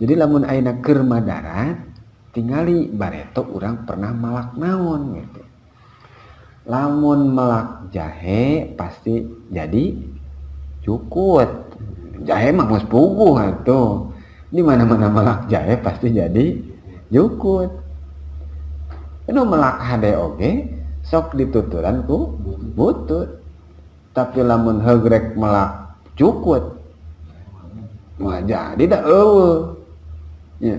Jadi lamun ayeuna keur madarat tingali bareto urang pernah malak naon gitu. Lamun melak jahe pasti jadi cukut. Jahe mah geus puguh atuh. Di mana-mana melak jahe pasti jadi jukut. Nu melak hade oge sok dituturan ku butut. Tapi lamun heugrek melak cukut mah jadi da eueuh. Nya.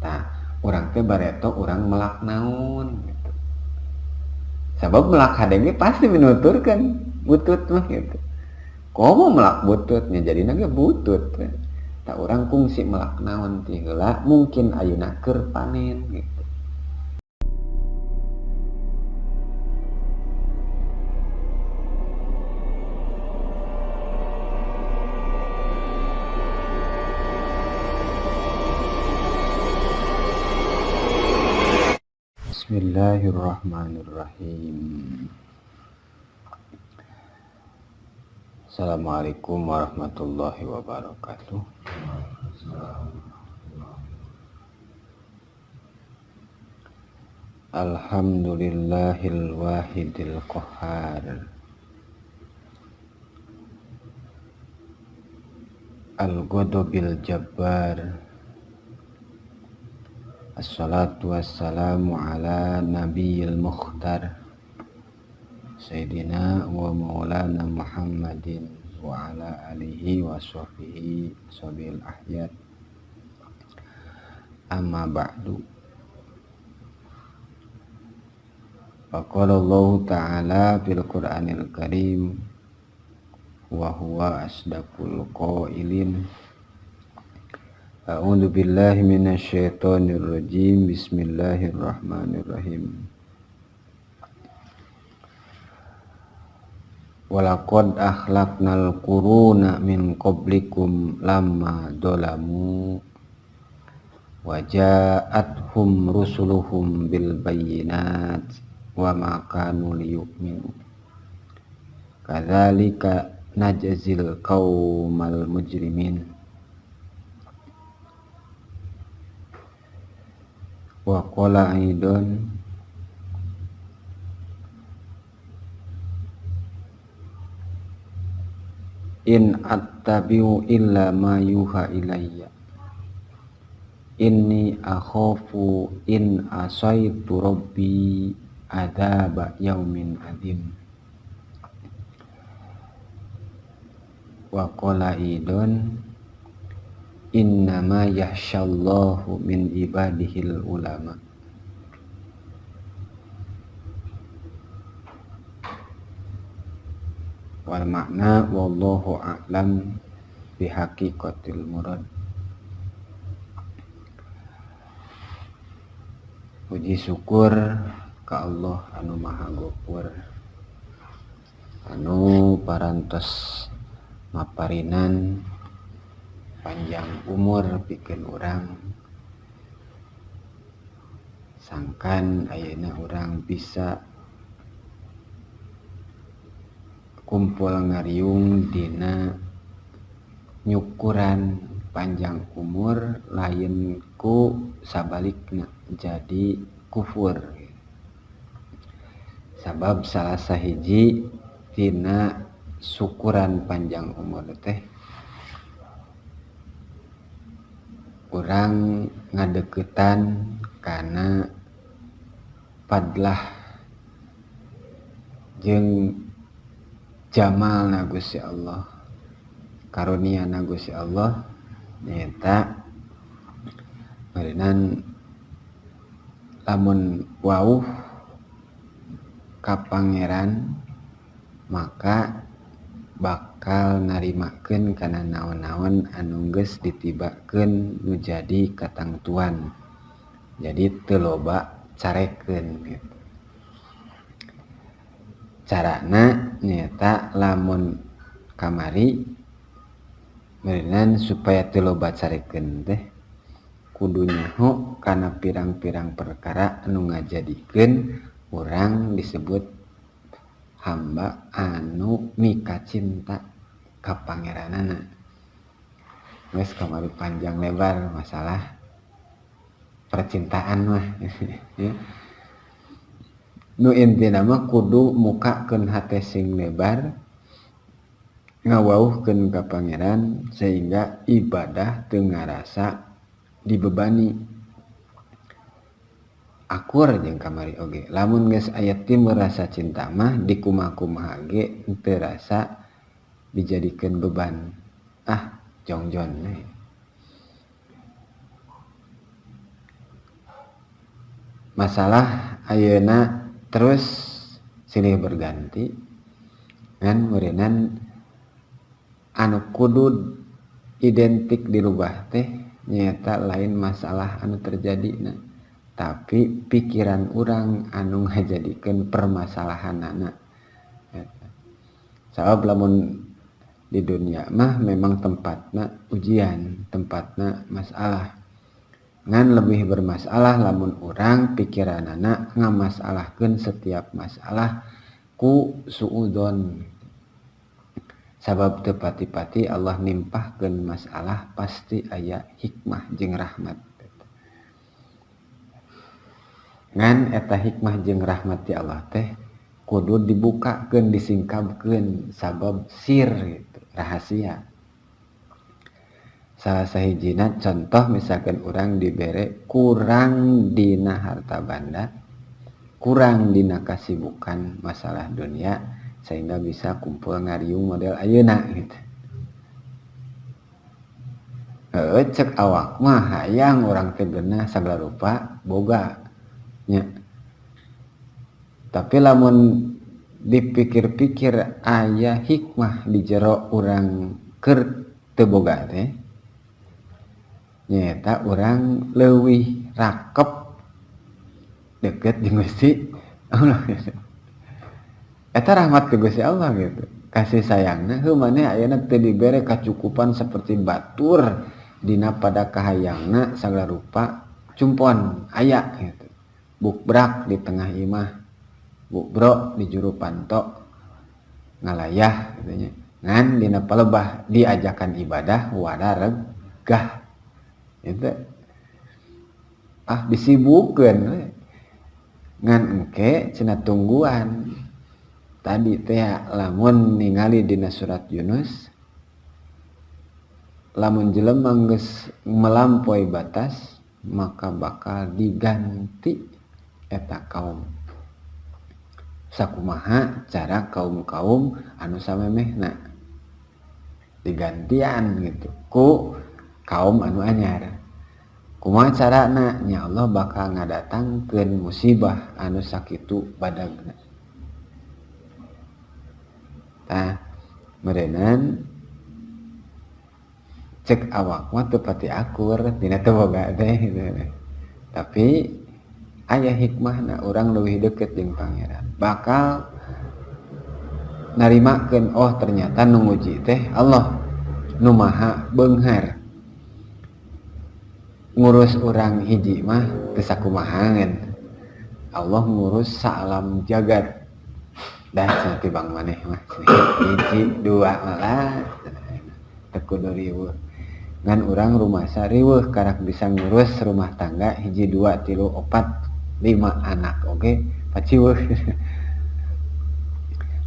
Tah, urang teh bareto urang melak naon gitu. Sabab melak hade ge pasti menuturkan butut mah gitu. Komo melak bututnya jadina ge butut. Tah urang kungsi melak naon ti heula mungkin ayeuna keur panen gitu. Bismillahirrahmanirrahim. Assalamualaikum warahmatullahi wabarakatuh. Alhamdulillahil wahidil qahhar. Al-ghadabil jabbar. Assalatu wassalamu ala nabiyil mukhtar Sayyidina wa maulana Muhammadin wa ala alihi wa sahbihi sabil ahyat. Amma ba'du. Faqala Allah ta'ala fil Qur'anil Karim wa huwa asdaqul qailin. A'udzu billahi minasyaitonir rajim. Bismillahirrahmanirrahim. Walaqad akhlaqnal quruna min qablikum lamma dolamu wa ja'atuhum rusuluhum bil bayyinat wa ma kanu liyu'minu. Kadzalika najzil qaumal mujrimin. Wa qala aidon in attabi'u illa ma yuha ilayya inni akhafu in asaitu rabbi adzaba yaumin adzim. Wa qala aidon innama yahsyallahu min ibadihil ulama. Wal makna wallahu a'lam bihaqiqatil murad. Puji syukur ka Allah anu maha gopur, anu parantos maparinan panjang umur pikeun urang, sangkan ayeuna urang bisa kumpul ngariung dina nyukuran panjang umur lain ku sabalikna jadi kufur. Sabab salah sahiji tina syukuran panjang umur teh urang ngadeukeutan kana fadlah jeung jamalna Gusti Allah, karuniana Gusti Allah nyaeta meureunnan lamun wauh ka pangeran maka bakal narimakeun kana naon-naon anu geus ditibakeun nu jadi katangtuan. Jadi teu loba carekeun gitu. Carana nyaeta lamun kamari meureunnan supaya teu loba carekeun teh kudu nyaho kana pirang-pirang perkara anu ngajadikeun urang disebut hamba anu mika cinta ka pangeranana. Geus kamari panjang lebar masalah percintaan mah ya. Nu intina mah kudu mukakeun hate sing lebar, ngawauhkeun ka Pangeran sehingga ibadah teu ngarasa dibebani. Akur jeung kamari oge, lamun geus aya timbul rasa cinta mah dikumaha-kumaha ge teu rasa dijadikeun beban. Ah, jongjon we. Masalah ayeuna terus silih berganti ngan meureunan anu kudu identik dirubah teh nyaeta lain masalah anu terjadina, tapi pikiran urang anu ngajadikeun permasalahanana. Sabab lamun di dunia mah memang tempatna ujian, tempatna masalah. Ngan lebih bermasalah lamun urang pikiranana ngamasalahkeun setiap masalah ku suudzon. Sabab teu pati-pati Allah nimpahkeun masalah pasti aya hikmah jeung rahmat. Ngan eta hikmah jeung rahmat ti Allah teh kudu dibukakeun, disingkapkeun sabab sir gitu, rahasia. Salah sahijina contoh misalkan urang dibere kurang dina harta banda, kurang dina kasibukan masalah dunia sehingga bisa kumpul ngariung model ayeuna gitu. Heueuh cek awak mah hayang urang teh geunah sagala rupa boga nya. Tapi lamun dipikir-pikir aya hikmah di jero urang keur teu boga teh nyaeta urang leuwih rakep deket jeung Gusti Allah. Eta rahmat ke Gusti Allah gitu. Kasih sayangna heuh maneh ayeuna teu dibere kacukupan seperti batur dina pada kahayangna sagala rupa cumpon aya gitu. Bukbrak di tengah imah, bukbro di juru panto ngalayah gitu nya. Ngan dina palebah diajakan ibadah wadaregah gitu. Ah disibukeun we. Ngan engke cenah tungguan. Tadi teh lamun ningali dina surat Yunus, lamun jelema geus melampaui batas maka bakal diganti eta kaum. Sakumaha cara kaum-kaum anu samemehna digantian gitu ku kaum anu anyar. Kumaha carana? Nya Allah bakal ngadatangkeun musibah anu sakitu badagna. Tah meureunan cek awak mah teu pati akur dina teu boga teh gitu. Tapi aya hikmahna urang leuwih deukeut jeung Pangeran. Bakal narimakeun oh ternyata nu nguji teh Allah nu maha beunghar. Ngurus urang hiji mah teu sakumahangeun. Allah ngurus saalam jagat. Dah cenah tibang maneh mah hiji dua malah teu kudu riweuh. Ngan urang rumasa riweuh karak bisa ngurus rumah tangga hiji dua tilu opat lima anak oge paciweuh.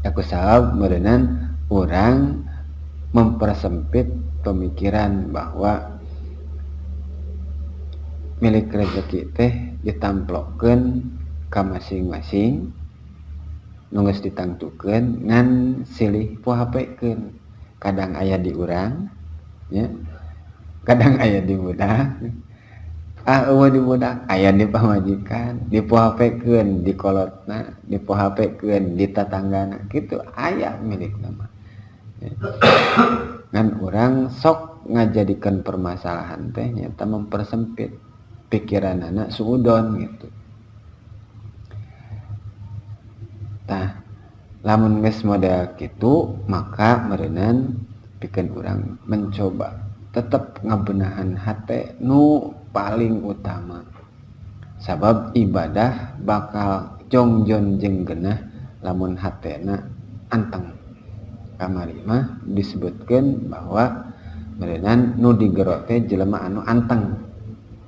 Ya kusabab meureunan urang mempersempit pemikiran bahwa milik rezeki teh ditamplokeun ka masing-masing nu geus ditangtukeun ngan silih pohapekeun. Kadang aya di urang nya, kadang aya di budak. Ah eueuh di budak aya di pamajikan, dipohapekeun di kolotna, dipohapekeun di tatanggana kitu aya milikna mah. Ngan urang sok ngajadikeun permasalahan teh nyaeta mempersempit pikiranana suudon gitu. Tah lamun geus model kitu maka meureunan pikeun urang mencoba tetep ngabenahan hate nu paling utama. Sabab ibadah bakal jongjon jeung geunah lamun hatena anteng. Kamari mah disebutkeun bahwa Meureunan nu digero teh jelema anu anteng.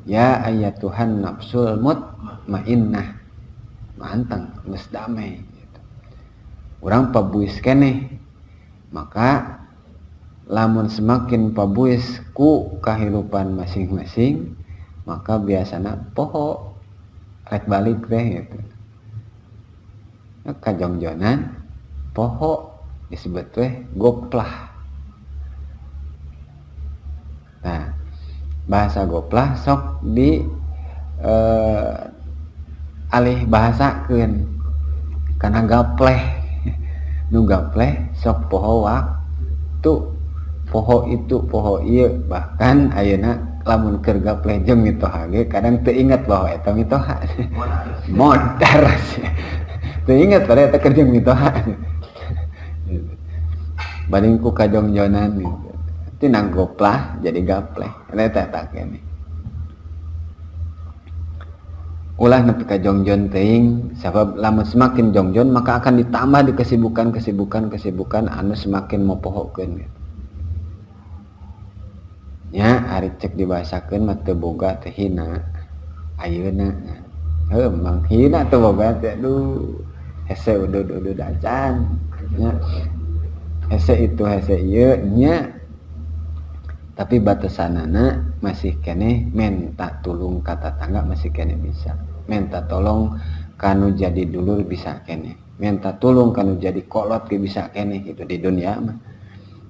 Ya ayyatuhan nafsul mutmainnah. Nu anteng, geus damai gitu. Urang pabuis keneh. Maka lamun semakin pabuis ku kahirupan masing-masing, maka biasana poho rek balik teh gitu. Kajongjonan poho disebut teh goplah. Nah, bahasa goplah sok di alih bahasakeun kana gapleh. Nu gapleh sok poho waktu, poho itu poho ieu, bahkan ayeuna lamun keur gapleh jeung mitoha ge kadang teu inget bahwa eta mitoha. Modar. Teu inget pada eta keur jeung mitoha. Banding ku kajongjonan gitu. Tina goplah jadi gapleh. Eta eta keneh. Ulah nepi ka jongjon teuing, sabab lamun semakin jongjon maka akan ditambah di kesibukan-kesibukan anu semakin mopohokeun gitu. Nya ari cek dibahasakeun mah teu boga teh hina. Ayeuna heuh mang hina teu boga teh aduh hese udud-udud acan nya. Hese itu hese ieu nya. Tapi batasanana masih keneh menta tulung ka tatangga masih keneh bisa. Menta tolong kanu jadi dulur bisa keneh. Menta tulung kanu jadi kolot ge bisa keneh gitu di dunia mah.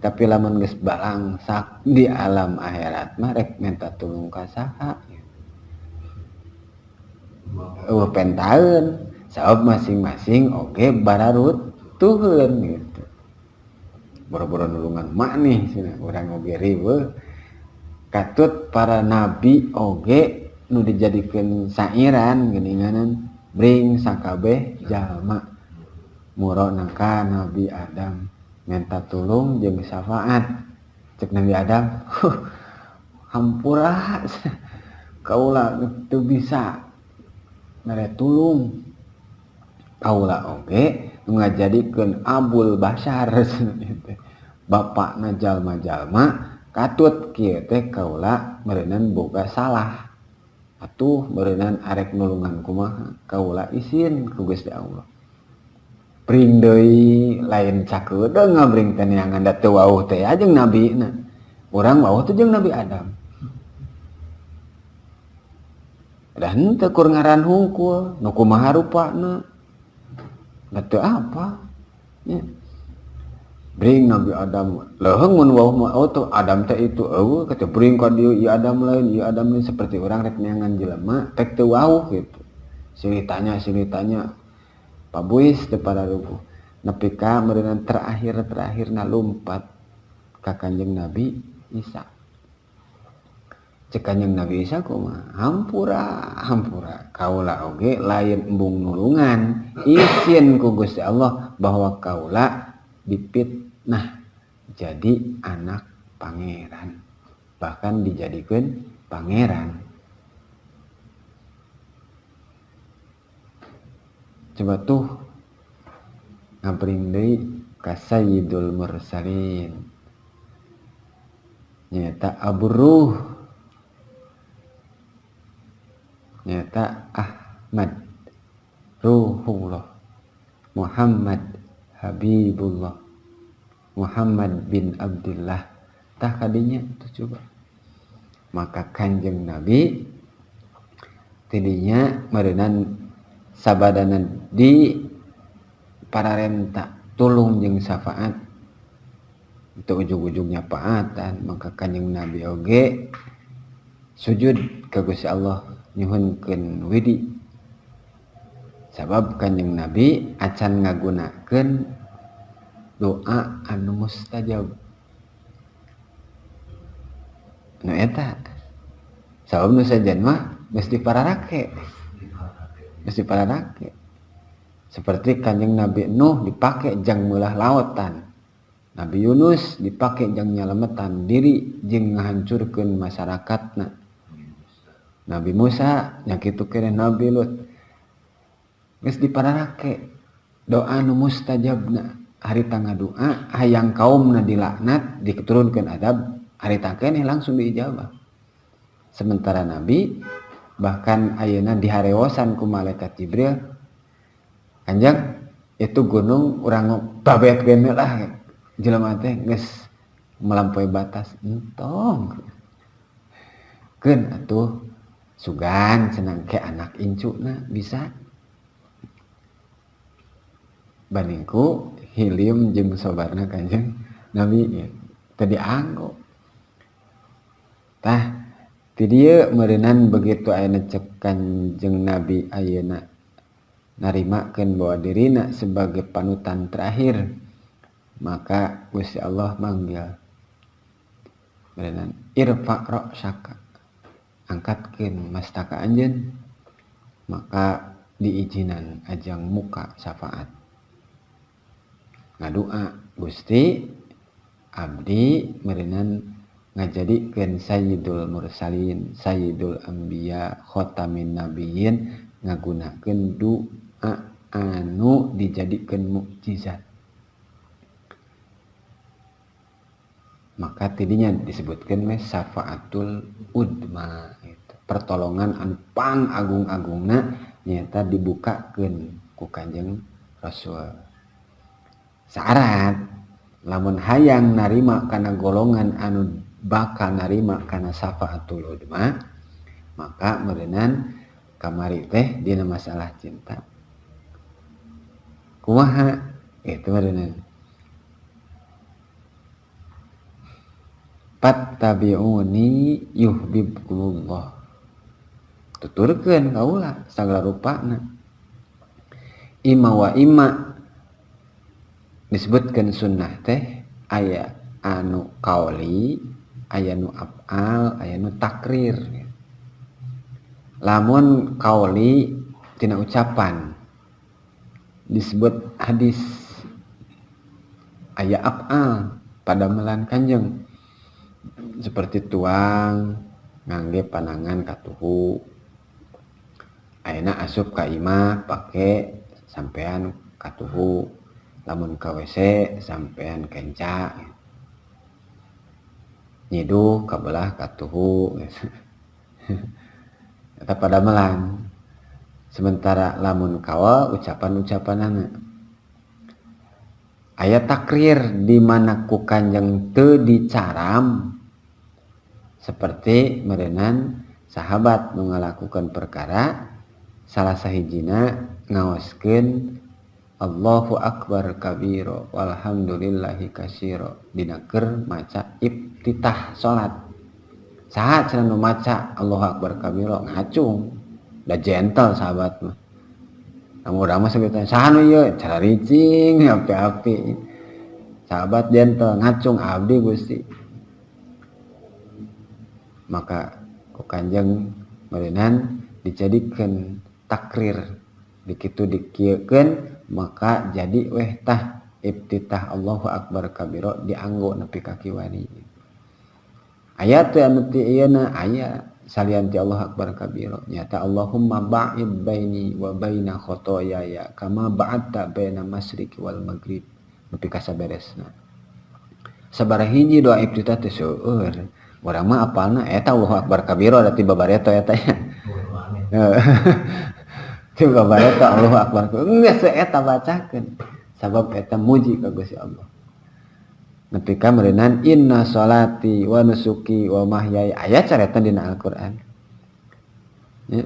Tapi lamun geus balangsak di alam akhirat mah rek menta tulung ka saha eueuh pentaeun sabab masing-masing oge bararutuheun gitu. Boro-boro nulungan mak nih cenah urang oge riweuh. Katut para nabi oge nu dijadikeun sairan geuninganan bring sakabeh jalma murona ka Nabi Adam minta tulung jeung syafaat. Cek Nabi Adam, hampura kaula teu bisa mere tulung. Kaula oge nu ngajadikeun Abul Bashar bapakna jalma-jalma katut kieu teh kaula meureunan boga salah. Atuh meureunan arek nulungan kumaha kaula isin ku Gusti Allah. Bring deui lain cakedeung ngabring teh neangan da teu wauh teh jeung nabina. Urang wauh teh jeung Nabi Adam. Da henteu kur ngaran hungkul, nu kumaha rupana. Da teu apa. Nya. Bring Nabi Adam, leuheung mun wauh mah oh tuh Adam teh itu eueuh kata bring ka dieu ieu Adam lain, ieu Adam lain seperti urang rek neangan jelema tek teu wauh gitu. Silih tanya pabuis teu pararuguh. Nepi ka meureunan terakhir-terakhirna lumpat ka Kanjeng Nabi Isa. Cek Kanjeng Nabi Isa kumaha? Hampura, hampura. Kaula oge lain embung nulungan, isin ku Gusti Allah bahwa kaula dipitnah jadi anak pangeran, bahkan dijadikeun pangeran. Coba tuh ngabring deui ka Sayyidul Mursalin nyaeta Abu Ruh, nyaeta Ahmad Ruhullah Muhammad Habibullah Muhammad bin Abdullah. Tah kadinya tuh coba. Maka Kanjeng Nabi tidinya meureunan sabadana di pararenta tulung jeung syafaat itu ujung-ujungnya paatan. Maka Kanjeng Nabi oge sujud ka Gusti Allah nyuhunkeun widi, sabab Kanjeng Nabi acan ngagunakeun doa anu mustajab. Nu eta sabab nu sajen mah geus dipararake, geus dipararake. Seperti Kanjeng Nabi Nuh dipake jang meulah lautan, Nabi Yunus dipake jang nyalametan diri jeung ngahancurkeun masyarakatna, Nabi Musa nya kitu keneh, Nabi Lut geus dipararake doa nu mustajabna. Harita ngadoa hayang kaumna dilaknat diturunkeun adab Harita keneh langsung diijabah. Sementara Nabi bahkan ayeuna diharewosan ku malaikat Jibril, Kanjeng itu gunung urang babetkeun lah jelema teh geus melampaui batas entong. Keun atuh sugan cenah ke anak incuna bisa bandingku hilium jeung sobarna Kanjeng Nabi teu dianggo. Tah ti dieu meureunan begitu ayeuna cek Kanjeng Nabi ayeuna narimakeun bahwa dirina sebagai panutan terakhir, maka Gusti Allah manggil meureunan irfa ra'saka, angkatkeun mastaka anjeun, maka diizinan ajang muka syafaat. Ngadua Gusti abdi meureunan ngajadikeun sayyidul mursalin, sayyidul anbiya, khatamin nabiyyin, ngagunakeun doa anu dijadikeun mukjizat. Maka tidinya disebutkeun we syafaatul udma gitu. Pertolongan anu pang agung-agungna nyaeta dibukakeun ku Kanjeng Rasul. Syarat lamun hayang narima kana golongan anu bakal narima kana syafaatul udma, maka meureunan kamari teh dina masalah cinta. Kumaha itu meureunan? Fattabi'uni yuhibbukumullah. Tuturkeun kaula sagala rupana. Ima wa ima disebutkeun sunnah teh aya anu kauli, aya nu af'al, aya nu takrir. Lamun kauli tina ucapan disebut hadis, aya af'al padamelan Kanjeng seperti tuang ngangge panangan katuhu, ayeuna asup ka imah pake sampean katuhu, lamun ka WC sampean kenca, nyiduh kabelah katuhu eta padamelan. Sementara lamun kawa ucapan-ucapanana aya takrir di mana ku Kanjeng teu dicaram, seperti meureunan sahabat nu ngalakukeun perkara salah sahijina ngaoskeun Allahu akbar kabiro walhamdulillahi kasiro dina keur maca iftitah salat. Saha cenah nu maca Allahu akbar kabiro ngacung, da gentle sahabat mah. Lamun urang mah sebetulna saha nu ieu caricing api-api. Sahabat gentle ngacung abdi Gusti. Maka ku Kanjeng meureunan dijadikeun takrir, dikitu dikieukeun maka jadi weh tah iftitah Allahu akbar kabiro dianggo nepi ka kiwari. Aya teu anu ti ieuna aya salian ti Allahu akbar kabiro nyata Allahumma ba'id baini wa baina khotoyaya kama ba'adta baina masyriqi wal maghrib nepi ka saberesna. Sabaraha hiji doa iftitah teh seueur. Urang mah apalna eta Allahu akbar kabiro da ti babareto eta nya. Ti babareto Allahu akbar. Geus eta bacakeun. Sabab eta muji ka Gusti Allah. Nepi ka meureunan inna sholati wa nusuki wa mahyaya aya careta dina Al-Qur'an. Ya.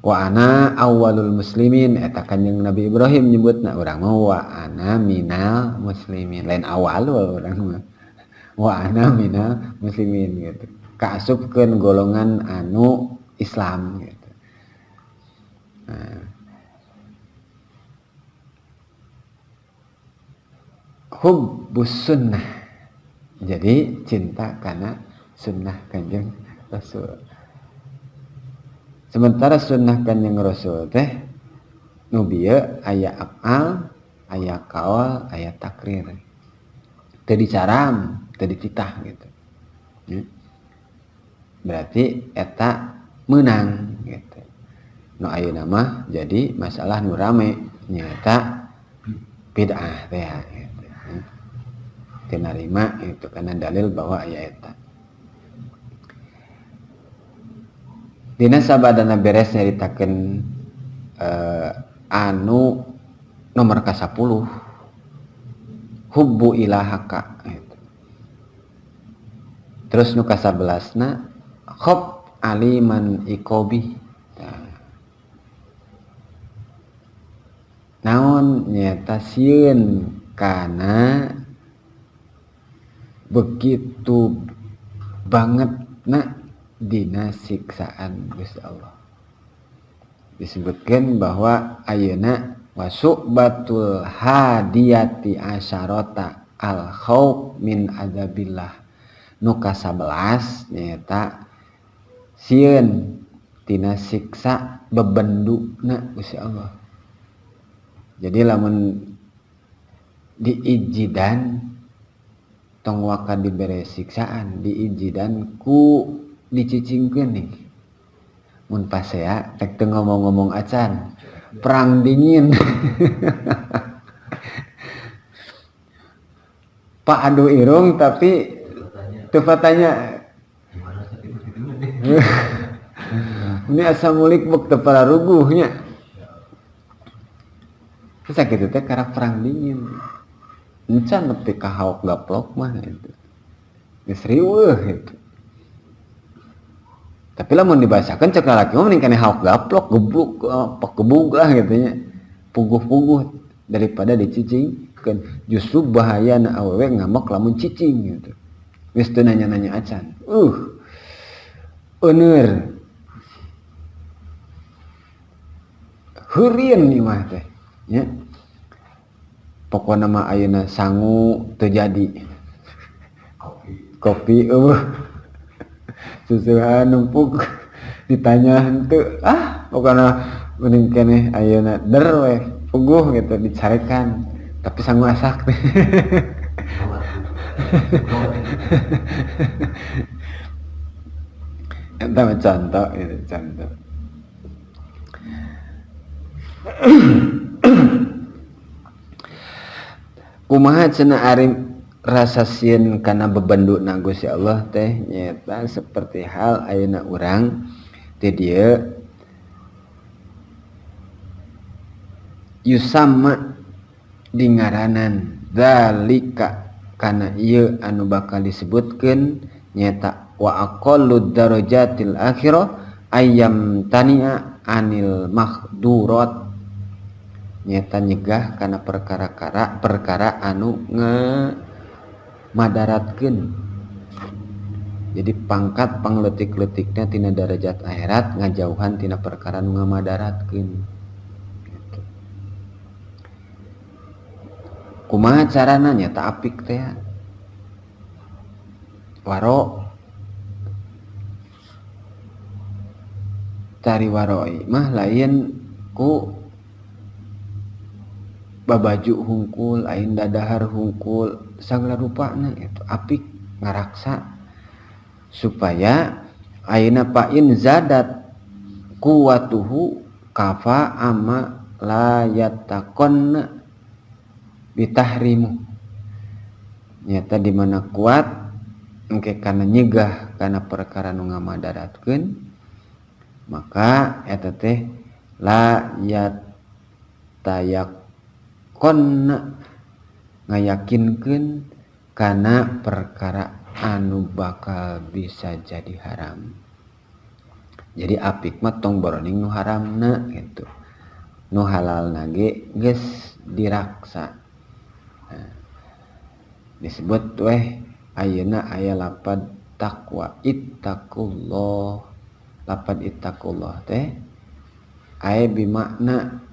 Wa ana awwalul muslimin eta Kanjeng Nabi Ibrahim nyebutna urang mah wa ana minal muslimin, lain awalul urang mah. Wa ana minal muslimin gitu. Kaasupkeun golongan anu Islam gitu. Nah. Hubbus sunnah. Jadi cinta karena sunnah Kanjeng Rasul. Sementara sunnah Kanjeng Rasul teh nu bieu aya af'al, aya kaul, aya takrir. Teu dicaram, teu dititah gitu. Ya. Berarti eta meunang gitu. Nu ayeuna mah jadi masalah nu rame nyaeta bid'ah teh gitu. Teu narima itu karena dalil bahwa aya eta. Dina sabadana beres nyaritakeun anu nomor ka-10 hubbu ilahaka gitu. Terus nu ka-11na khob aliman ikobi. Nah, naon nyata sieun kana begitu banget na dina siksaan Gusti Allah. Disebutkan bahwa ayeuna wasubatul hadiyati asyarata al khauf min adzabillah. Nu ka-11 nyaeta sieun tina siksa bebenduna Gusti Allah. Jadi lamun diijidan tong waka dibere siksaan, diijidan ku dicicingkeun nih. Mun pasea rek teu ngomong-ngomong acan, perang dingin. Pak adu irung tapi teu patanya. Ini asa mulik bek teu pararuguh nya. Terus sakitu teh karak perang dingin. Encan nepi ka haok gaplok mah gitu. Geus riweuh gitu. Tapi lamun dibahasakeun cek lalaki mah mending keneh haok gaplok, gebluk, gebug lah gitu nya. Puguh-puguh daripada dicicingkeun. Justru bahaya na awewe ngambek lamun cicing gitu. Geus teu nanya-nanya acan. Euneur. Heureun ieu mah teh nya. Pokona mah ayeuna sangu teu jadi. Kopi eueuh. Susuhan numpuk ditanya henteu, ah pokona mending keneh ayeuna der we puguh gitu dicarekan tapi sangu asak teh. Eta mah contoh gitu, contoh. Kumaha cenah ari rasa sieun kana bebenduna Gusti Allah teh nyaeta seperti hal ayeuna urang di dieu yusama dingaranan zalika kana ieu anu bakal disebutkeun nyaeta wa aqallu darajatil akhirah ayyam tania anil makhdurat nyaeta nyegah kana perkara anu ngamadaratkeun. Jadi pangkat pangleutik-leutikna tina darajat akhirat ngajauhan tina perkara nu ngamadaratkeun. Gitu. Kumaha carana nyaeta apik teh waro cari waroi mah lain ku babaju hungkul lain dadahar hungkul sagala rupana itu apik ngaraksa supaya ayeuna pain zadat kuwatuhu kafa ama la yattaqonna bitahrimu nyata di mana kuat engke kana nyegah kana perkara nu ngamadaratkeun maka eta teh la yatayaqonna ngayakinkeun kana perkara anu bakal bisa jadi haram. Jadi apik mah tong boroning nu haramna gitu. Nu halalna ge geus diraksa. Nah, disebut weh ayeuna aya lapad takwa ittaqullah. Lapad ittaqullah teh aya bimakna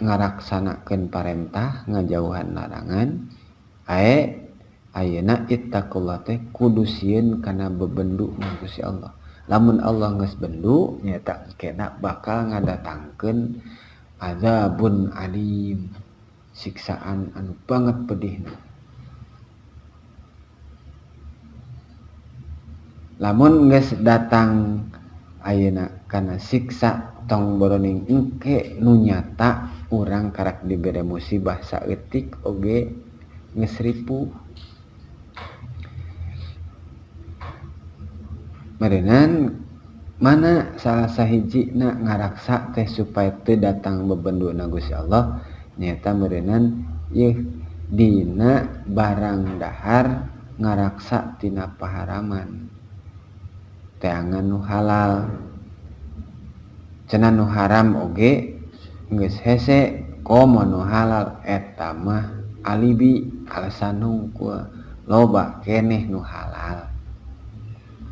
ngaraksanakeun parentah ngajauhan larangan. Ae ayeuna ittaqullah teh kudu sieun kana bebendu Gusti Allah. Lamun Allah geus bendu nyaeta kena bakal ngadatangkeun azabun alim, siksaan anu banget pedihna. Lamun geus datang ayeuna kana siksa tong boroning engke nu nyata urang karak dibere musibah saeutik oge geus ripuh. Meureunan mana salah sahijina ngaraksa teh supaya teu datang bebenduna Gusti Allah, nyaeta meureunan yeuh dina barang dahar ngaraksa tina paharaman, teangan nu halal. Cenah nu haram oge geus hese, komo nu halal, eta mah alibi, alasan hungkul. Loba keneh nu halal,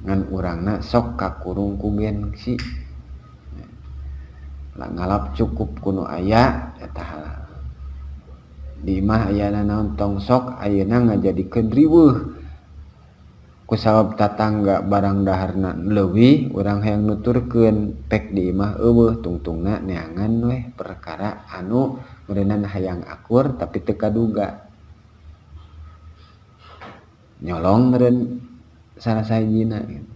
ngan urangna sok kakurung ku gengsi. Ngalap cukup ku nu aya, eta halal. Di imah ayana naon, tong sok ayeuna ngajadikeun riweuh kusabab tatangga barang daharna leuwih, urang hayang nuturkeun, pek di imah euweuh, tungtungna neangan weh perkara anu meureunan hayang akur tapi teu kaduga, nyolong meureun salah sahijina gitu.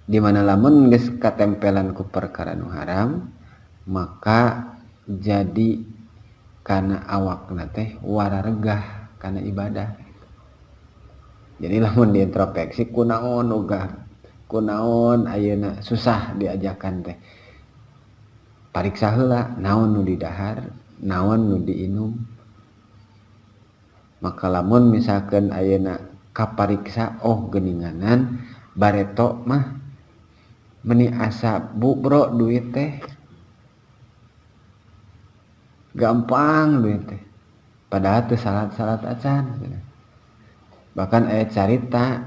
Di mana lamun geus katempelan ku perkara nu haram, maka jadi kana awakna teh wararegah kana ibadah. Jadi lamun diintrospeksi, kunaon ogah, kunaon ayeuna susah diajakan teh, pariksa heula naon nu didahar, naon nu diinum. Maka lamun misalkan ayeuna kapariksa, oh geuninganan bareto mah meni asa bubro duit teh, gampang duit teh, padahal teu salat-salat acan. Bahkan aya carita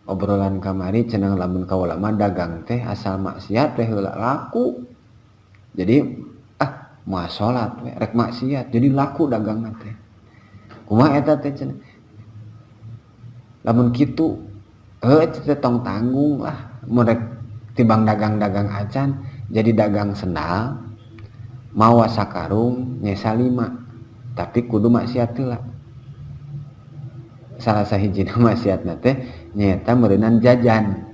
obrolan kamari cenah, lamun kaula mah dagang teh asal maksiat teh heula laku. Jadi ah, moal salat we, rek maksiat, jadi laku dagangan teh. Kumaha eta teh cenah? Lamun kitu heuh teh tong tanggung lah, mun rek tibang dagang-dagang acan, jadi dagang sendal mawa sakarung nyesa 5, tapi kudu maksiat heula. Salah sahijina maksiatna teh nyaeta meureunan jajan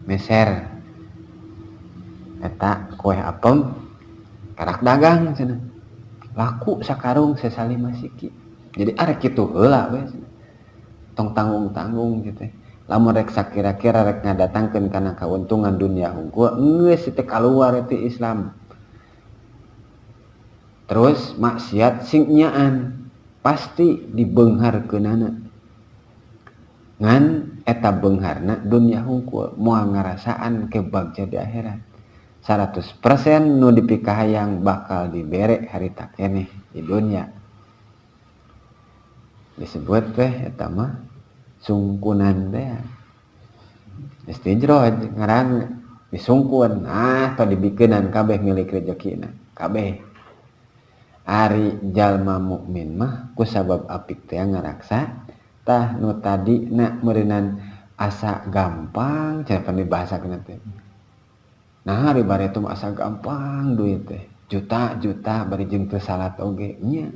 meser eta kue apem, karak dagang cenah, laku sakarung sesa 5 siki. Jadi arek kitu heula we, tong tanggung-tanggung gitu. Lamun rek sakira-kira rek ngadatangkeun kana kauntungan dunia hungkul, geus teh kaluar ti Islam. Terus maksiat sing nyaan pasti dibeungharkeunana, ngan eta beungharna dunia hungkul, moal ngarasaan ke bagja di akhirat. 100% nu dipikahayang bakal dibere harita keneh di dunia. Disebut teh eta mah sungkunan teh, istidroj ngaran, disungkun ah tah dibikeunan kabeh milik rejekina kabeh. Ari jalma mukmin mah kusabab apik teh ngaraksa tah nu tadi na meureunan asa gampang cenah dibahasakeun teh. Nah, ari bareto mah asa gampang duit teh, juta-juta, bari jeung teu salat oge nya.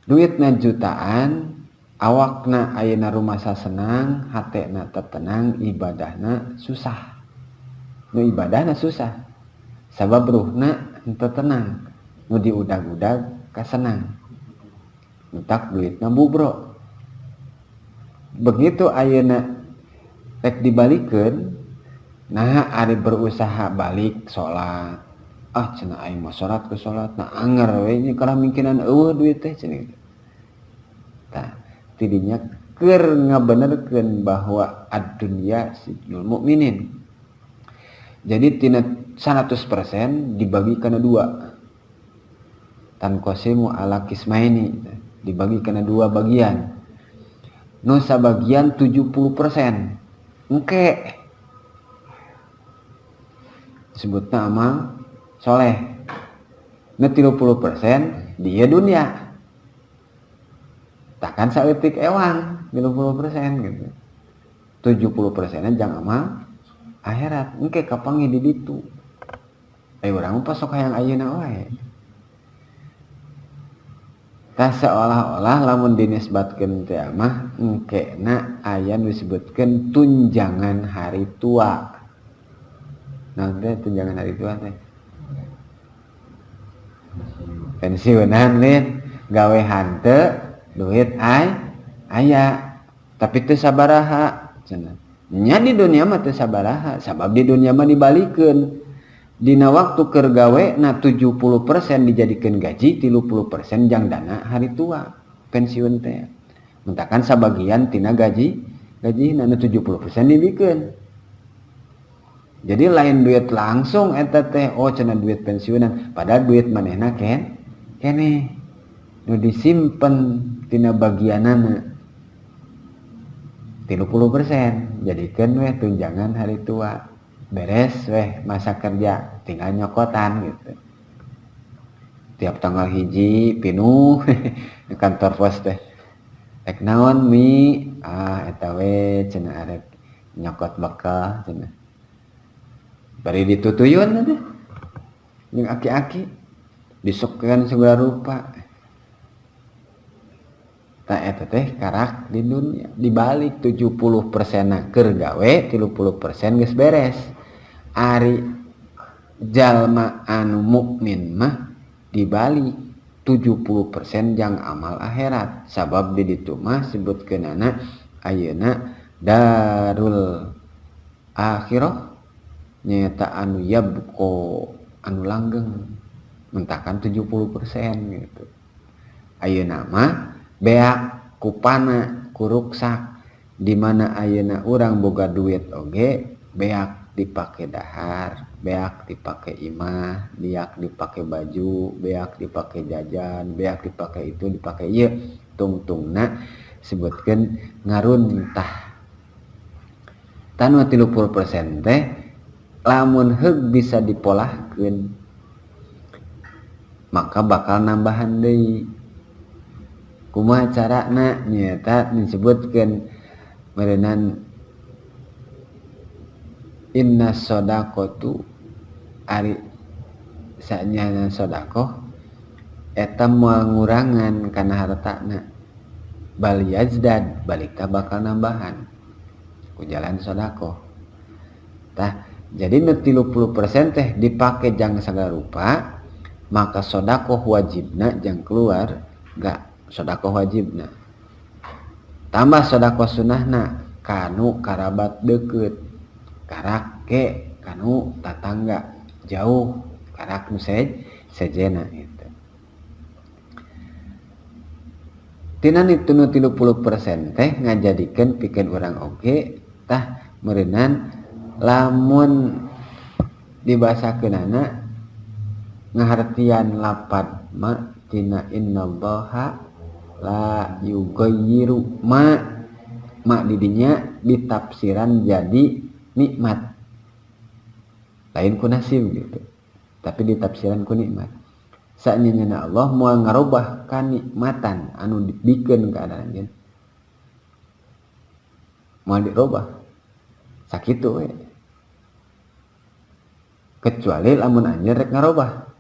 Duitna jutaan, awakna ayeuna rumasa senang, hatena teu tenang, ibadahna susah. Nu ibadahna susah sabab ruhna henteu tenang, nu diudag-udag kasenang, entak duitna bubro. Begitu ayeuna rek dibalikeun, nah ari berusaha balik salat, ah cenah aing mah salat ke salat nah anger we nya, kalah mungkinan euweuh duit teh cenah gitu. Tah, tidinya keur ngabenerkeun bahwa ad-dunya sijnul mukminin. Jadi tina 100% dibagi kana dua, tanqasimu ala qismaini, dibagi kana dua bagian. Nu sabagian 70% engke disebutna amal soleh, nu 30% dia dunia. Takkan saeutik ewang 30% gitu, 70% jang amal akhirat, engke kapanggih di ditu. Eh, urang mah sok hayang ayeuna wae. Tah, seolah-olah lamun dinisbatkeun teh mah engkena aya nu disebutkeun tunjangan hari tua. Naon teh tunjangan hari tua teh? Pensiunan lin, gawe hanteu, duit ay aya. Tapi teu sabaraha cenah. Nya di dunia mah teu sabaraha, sabab di dunia mah dibalikeun. Dina waktu keur gawe na 70% dijadikeun gaji, 30% jang dana hari tua pensiun teh. Mentakan sabagian tina gaji, gaji na 70% dibikeun. Jadi lain duit langsung eta teh, oh cenah duit pensiunan, padahal duit manehna keneh nu disimpen tina bagianana 30% jadikeun weh tunjangan hari tua, beres weh masa kerja tinggal nyokotan gitu. Tiap tanggal 1 pinuh di kantor pos teh. Rek naon mi? Ah eta we cenah arek nyokot bekal cenah. Bari ditutuyun teh jeung aki-aki disokeun segala rupa. Tah eta teh karak di dunia dibalik 70% keur gawe 30% geus beres. Ari jalma anu mukmin mah dibalik 70% jang amal akhirat, sabab di ditu mah sebutkeunana ayeuna darul akhirah nyaeta anu yabqa anu langgeng mentakan 70% gitu. Ayeuna mah beak kupana kuruksak di mana ayeuna urang boga duit oge beak dipake dahar, beak dipake imah, beak dipake baju, beak dipake jajan, beak dipake itu dipake ieu, tungtungna sebutkeun ngaruntah. Tanu 30% teh lamun heug bisa dipolahkeun maka bakal nambahan deui. Kumaha carana? Nyaeta disebutkeun meureunan inna shadaqatu ari sanyana sedekah eta mangurangan kana hartana bal yazdad balikta bakal nambahan ku jalan sedekah. Tah jadi nu 30% teh dipake jang sagala rupa, maka sedekah wajibna jang keluar gak sedekah wajibna tambah sedekah sunahna kanu karabat deket, karak ke kanu tatangga jauh, karak nu sejena gitu. Tina itu nu 30% teh ngajadikeun pikeun urang oge tah meureunan lamun dibasakeunana ngahartian lapad ma tina innallaha la yughayyiru ma, ma didinya ditafsiran jadi nikmat lain ku nasib gitu, tapi ditafsiran ku nikmat. Saenyana Allah moal ngarobah kanikmatan anu dibikeun ka anjeun, moal dirobah sakitu we, kecuali lamun anjeun rek ngarobah.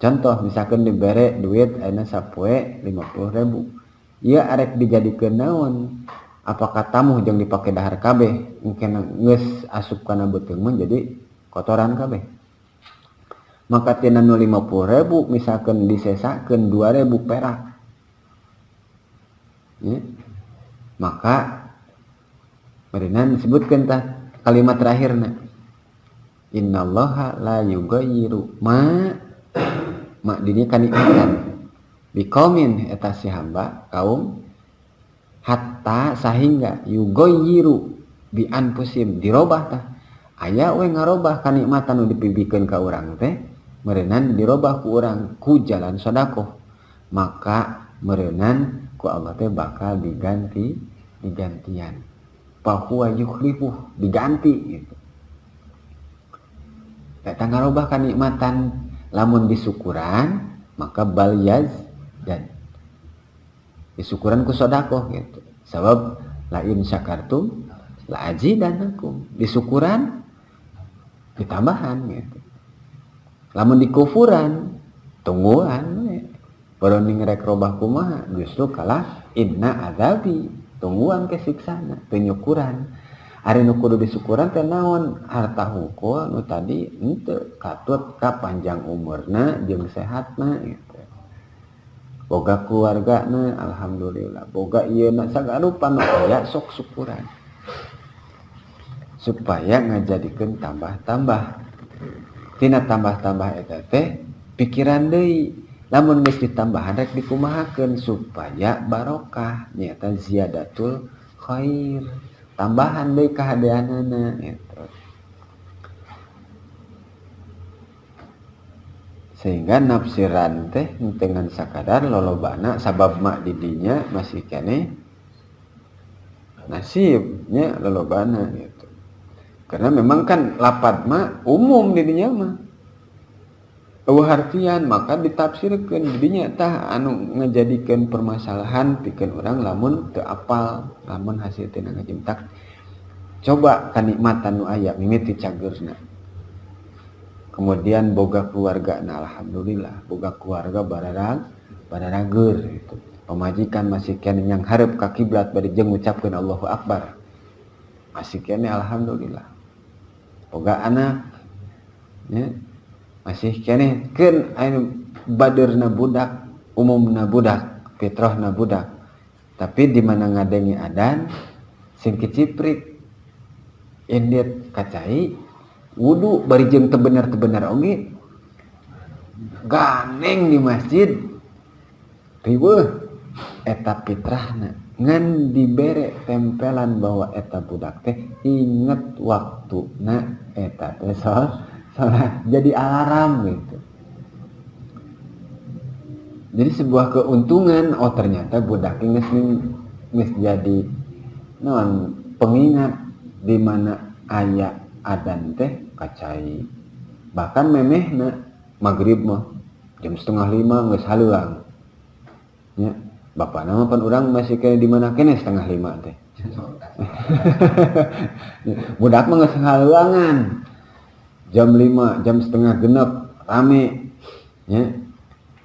Contoh misalkan dibere duit ayeuna sapoe 50.000, ieu arek dijadikeun naon? Apakah tamuh jeung dipake dahar kabeh? Mungkin geus asup kana beuteung mah jadi kotoran kabeh. Maka tina nu 50.000 misalkan disesakeun 2.000 perak ya, maka meureunnan disebutkeun tah kalimat terakhirna innallaha la yughayyiru ma, ma dinya kanikmatan biqaumin eta si hamba kaum hatta sahingga yughayyiru bi anfusim dirobah tah aya we ngarobah kanikmatan nu dipibikeun ka urang teh meureunan dirobah ku urang ku jalan sedekah, maka meureunan ku Allah teh bakal diganti digantian fahuwa yukhlifuh diganti gitu. Eta ngarobah kanikmatan lamun disukuran maka bal yaz dan disukuran ku sedekah gitu. Sabab la in syakartum la azidannakum, disukuran ditambahan gitu. Lamun dikufuran tungguan we. Baru rek robah kumaha justru kalah inna azabi, tungguan ke siksana teu nyukuran. Ari nu kudu disukuran teh naon? Harta hungkul nu tadi henteu katut ka panjang umurna jeung sehatna gitu. Boga keluargana alhamdulillah, boga ieu na sagala rupa nu aya sok syukuran. Supaya ngajadikeun tambah-tambah. Tina tambah-tambah eta teh pikiran deui. Lamun geus ditambahan rek dikumahakeun supaya barokah nyaeta ziyadatul khair. Tambahan deui kahadeanana eta. Sehingga nafsiran teh dengan sakadar lolobana sabab mak didinya masih keneh nasibnya lolobana gitu. Karena memang kan lapad mah umum didinya mah. Eueuh hartian maka ditafsirkeun didinya tah anu ngajadikeun permasalahan pikeun urang lamun teu apal lamun hasil tina ngaji tak coba kanikmatan nu aya mimiti cageurna. Kemudian boga keluarga, nah alhamdulillah boga keluarga bararager gitu. Pamajikan masih keneh yang hareup ka kiblat bari jeung ngucapkeun Allahu Akbar. Masih keneh alhamdulillah. Boga anak ya, masih keneh keun anu badeurna budak, umumna budak, fitrahna budak. Tapi di mana ngadengi adan sing kiciprik indit kacai wudu bari jeung teu bener-bener oge ganeng di masjid riweuh eta fitrahna ngan dibere tempelan bahwa eta budak teh inget waktuna eta teh salat jadi alarm gitu. Jadi sebuah keuntungan, oh ternyata budak geus jadi naon pengingat di mana aya adan teh kacai. Bahkan memehna maghrib mah jam 4:30 geus haleuang. Nya, bapana mah pan urang masih kene di mana keneh 4:30 teh. Budak mah geus haleuangan. Jam 5, jam 5:30 rame. Nya.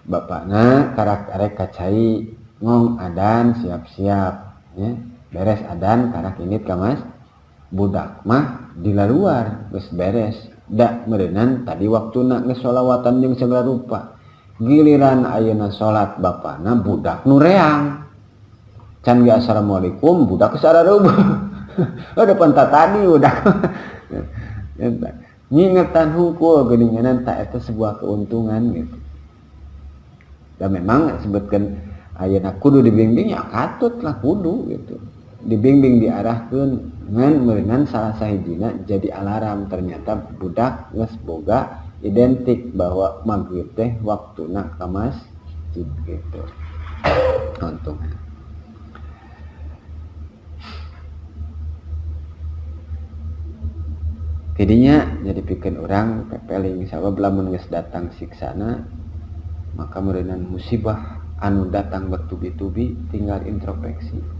Bapana karak arek kacai ngong adan siap-siap nya. Beres adan karak indit ka mas. Budak mah di luar geus beres da meureunan tadi waktuna geus sholawatan jeung segala rupa. Giliran ayeuna salat bapana budak nu reang. Can ge assalamualaikum budak geus arareubeut. Oh depan tadi budak. Ngingetan hungkul geuninganan ta eta sebuah keuntungan gitu. Dan memang sebutkeun ayeuna kudu dibimbing ya katut lah kudu gitu. Dibimbing diarahkeun ngan meureunan salah sahijina jadi alarm ternyata budak geus boga identik bahwa maghrib teh waktuna ka masjid gitu. Untung. Tidinya jadi pikeun urang pepeling sabab lamun geus datang siksana maka meureunan musibah anu datang bertubi-tubi tinggal introspeksi.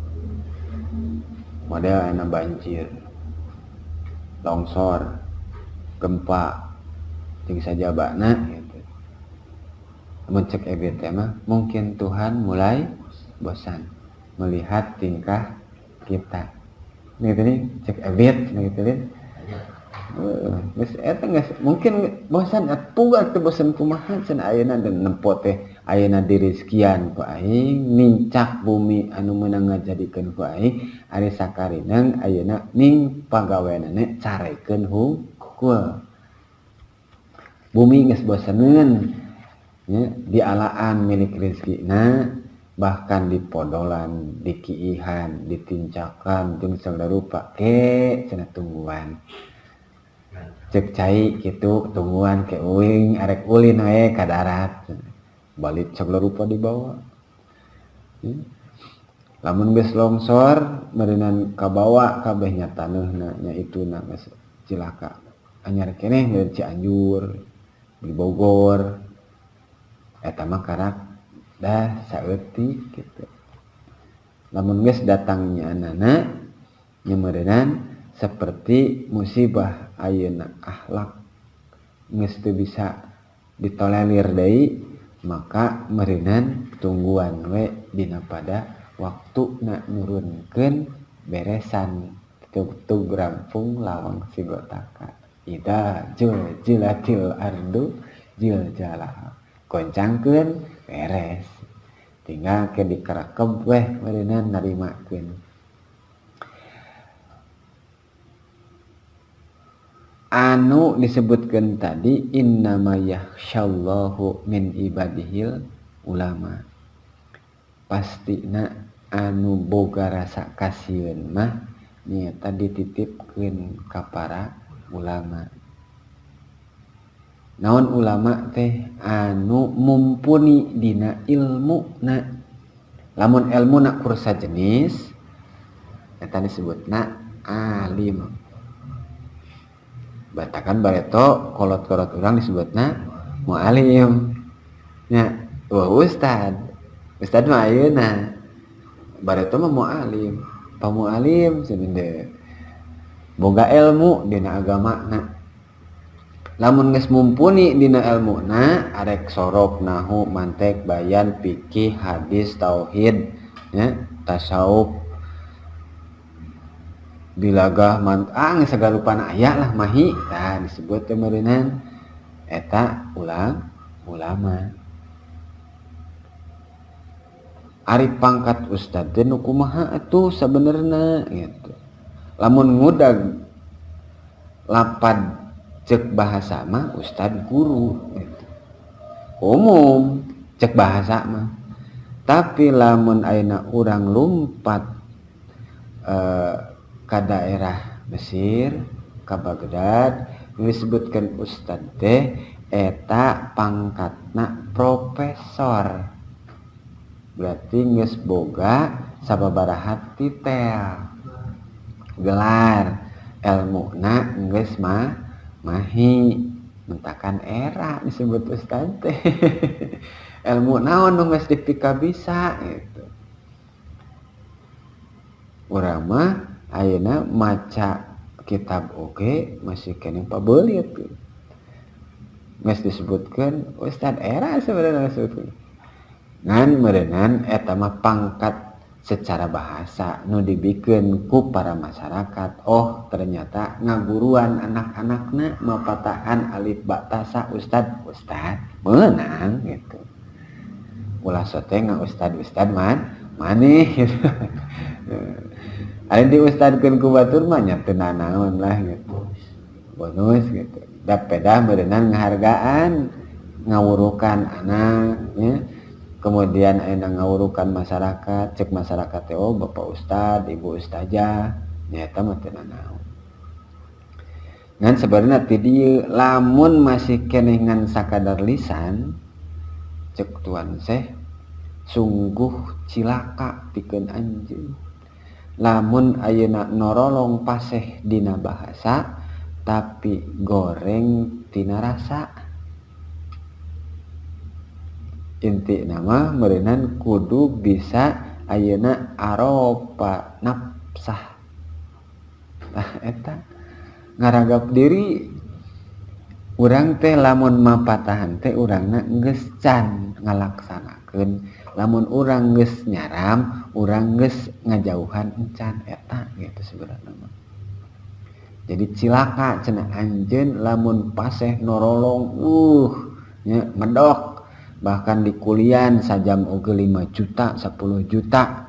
Model anu banjir, longsor, gempa, jeung sajabana gitu. Mun cek EBT mah mungkin Tuhan mulai bosan melihat tingkah kita. Gitu nih, cek EBT gitu nih. Geus eta geus mungkin bosan atuh teu bosan kumaha cenah ayeuna dan nempo teh ayeuna diri sekian ku aing nincak bumi anu meunang ngajadikeun ku aing ari sakarineng ayeuna ning pagaweanana carekeun hungkul. Bumi geus bosaneun nya dialaan milik rezekina bahkan dipodolan, dikiihan, ditincakan jeung sagala rupa ke cenah tungguan. Cek cai kitu tungguan ke uing arek ulin we ka darat balik sagala rupa dibawa. Lamun geus longsor meureunan kabawa kabeh nya taneuhna nya ituna geus cilaka. Anyar keneh di Cianjur, di Bogor eta mah karak dah saeutik kitu. Lamun geus datangnya anana nya meureunan seperti musibah ayeuna akhlak geus teu bisa ditolerir deui maka meureunan tungguan we dina pada waktuna nurunkeun beresan tug rampung lawang sigotaka ida juljilatil ardu jiljalaha goncangkeun beres Tinggal ke dikerekeb weh meureunnan narimakeun. Anu disebutkeun tadi innama yakhsyallahu min ibadihil ulama. Pastina anu boga rasa kasieun mah nyaeta dititipkeun ka para ulama. Naon ulama teh anu mumpuni dina ilmuna. Lamun elmuna kursa jenis eta disebutna alim. Batakan bareto kolot-kolot urang disebutna mualim. Nya, wah ustad. Ustad mah ayeuna. Bareto mah mualim. Pamualim cenah deui. Boga ilmu dina agamana. Lamun geus mumpuni dina elmuna arek sorop nahu mantek bayan fikih hadis tauhid nya tasawuf bilagah geus sagala rupana aya lah mahi tah disebut teh meureunan eta ulama. Ari pangkat ustad teh nu kumaha atuh sabenerna gitu. Lamun ngudag lapad cek bahasa mah ustad guru gitu. Umum cek bahasa mah. Tapi lamun ayeuna urang lumpat ka daerah Mesir, ka Baghdad, disebutkeun ustad teh eta pangkatna profesor. Berarti geus boga sababaraha titel gelar elmuna geus mah mahi mentakan era disebut ustad teh. Ilmu naon nu geus dipikabisa gitu. Urang mah ayeuna maca kitab oge masih keneh pabeulit. Geus disebutkeun ustad era sebenarnya disebutkeun. Ngan meureunan eta mah pangkat secara bahasa nu dibikeun ku para masyarakat. Oh ternyata ngaguruan anak-anakna mapatahan alif ba ta sa ustad ustad meunang gitu. Ulah sote nga ustad ustad man maneh gitu. Ari diustadkeun ku batur mah nya teu nanaon lah gitu. Bonus gitu. Da pedah meureunan ngahargaan ngawurukan anak nya. Kemudian ayeuna ngawurukan masyarakat, cek masyarakat teh oh bapak ustad, ibu ustazah, nyaeta mah teu nanaon. Ngan sebenarnya ti dieu lamun masih keneh ngan sakadar lisan, cek Tuan Syekh sungguh cilaka pikeun anjeun. Lamun ayeuna norolong paseh dina bahasa tapi goreng tina rasa. Inti nama meureunan kudu bisa ayeuna aropa nafsah. Tah eta ngaragap diri urang teh lamun mapatahan teh urangna geus can ngalaksanakeun. Lamun urang geus nyaram, urang geus ngajauhan encan eta gitu sebenarnya mah. Jadi cilaka cenah anjeun lamun paseh norolong nya medok bahkan di kulian sajam oge 5 juta, 10 juta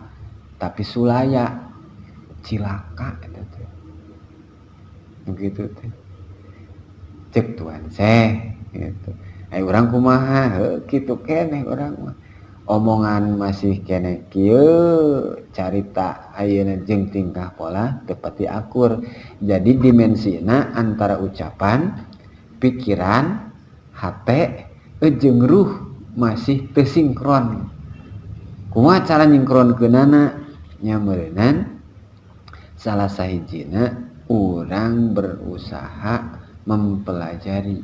tapi sulaya cilaka eta teh. Begitu teh. Cek Tuan Syekh gitu. Ai urang kumaha? Heuh kitu keneh urang mah. Omongan masih keneh kieu carita ayeuna jeung tingkah pola teu pati akur. Jadi dimensina antara ucapan, pikiran, hate jeung ruh masih teu sinkron. Kumaha cara nyingkronkeunana? Nya meureunan salah sahijina urang berusaha mempelajari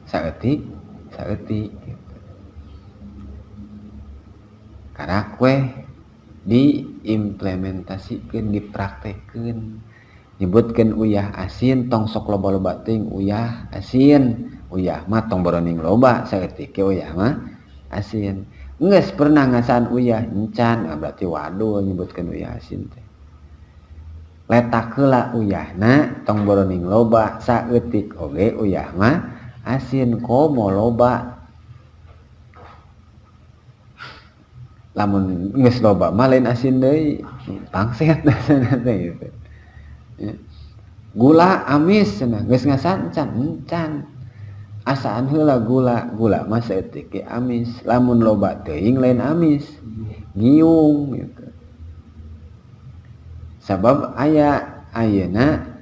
saeutik saeutik gitu. Karak weh diimplementasikeun, dipraktekkeun. Nyebutkeun uyah asin tong sok loba-loba teuing uyah asin. Uyah mah tong boroning loba saeutik ge uyah mah asin. Geus pernah ngasaan uyah encan, nah berarti waduh nyebutkeun uyah asin teh. Letak heula uyahna tong boroning loba saeutik oge uyah mah asin komo loba. Lamun geus loba mah lain asin deui, pangset teh gitu. Ya. Gula amis cenah, geus ngasaan encan, encan. Asaan heula gula, gula mah saeutik ge amis. Lamun loba teuing lain amis, ngiung gitu. Sabab aya ayeuna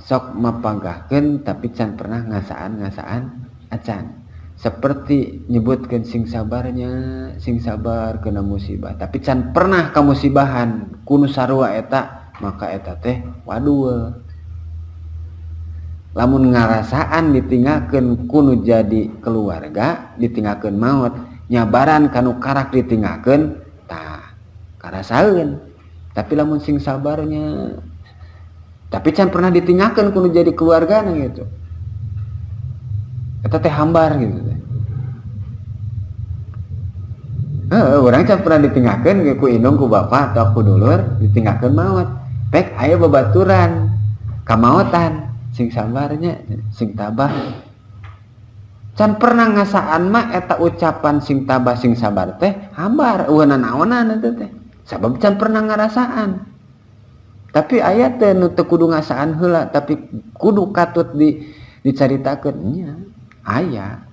sok mapagahkeun tapi can pernah ngasaan-ngasaan acan. Seperti nyebutkeun sing sabarnya, sing sabar kena musibah, tapi can pernah kamusibahan ku nu sarua eta, maka eta teh wadul. Lamun ngarasaan ditinggalkeun ku nu jadi keluarga, ditinggalkeun maot, nyabaran kanu karak ditinggalkeun, tah karasaeun. Tapi lamun sing sabarnya, tapi can pernah ditinggalkeun ku nu jadi keluargana gitu. Eta teh hambar gitu teh. Heeh, urang can pernah ditinggalkeun ku indung ku bapak atau ku dulur, ditinggalkeun maot. Pek aya babaturan kamaotan, sing sabarnya, sing tabah. Can pernah ngasaan mah eta ucapan sing tabah sing sabar teh hambar, eueuh nanaonan eta teh. Sabab can pernah ngarasaan. Tapi aya teh nu teu kudu ngasaan heula tapi kudu katut dicaritakeun nya. Aya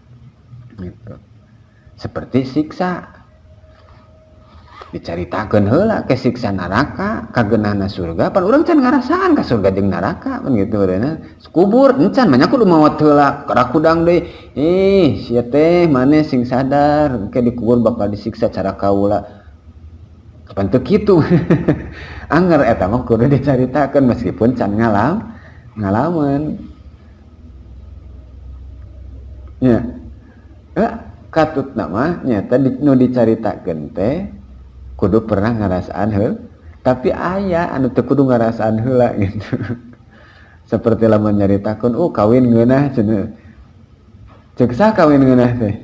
gitu. Seperti siksa dicaritakeun heula ke siksa neraka kageunahna surga pan urang can ngarasaan ka surga jeung neraka pan gitu eureunna. Kubur encan mah nya kudu maot heula karakudang deui. Ih sia teh maneh sing sadar engke dikubur bakal disiksa cara kaula. Pan teu kitu. Anger eta mah kudu dicaritakeun meskipun can ngalaman. Ya. Katut nama nyata nu dicaritakeun teh kudu pernah ngarasaan heula, tapi aya anu teu kudu ngarasaan heula gitu. Seperti lamun nyaritakeun, oh kawin ngeunah cenah. Ceuk saha kawin ngeunah teh?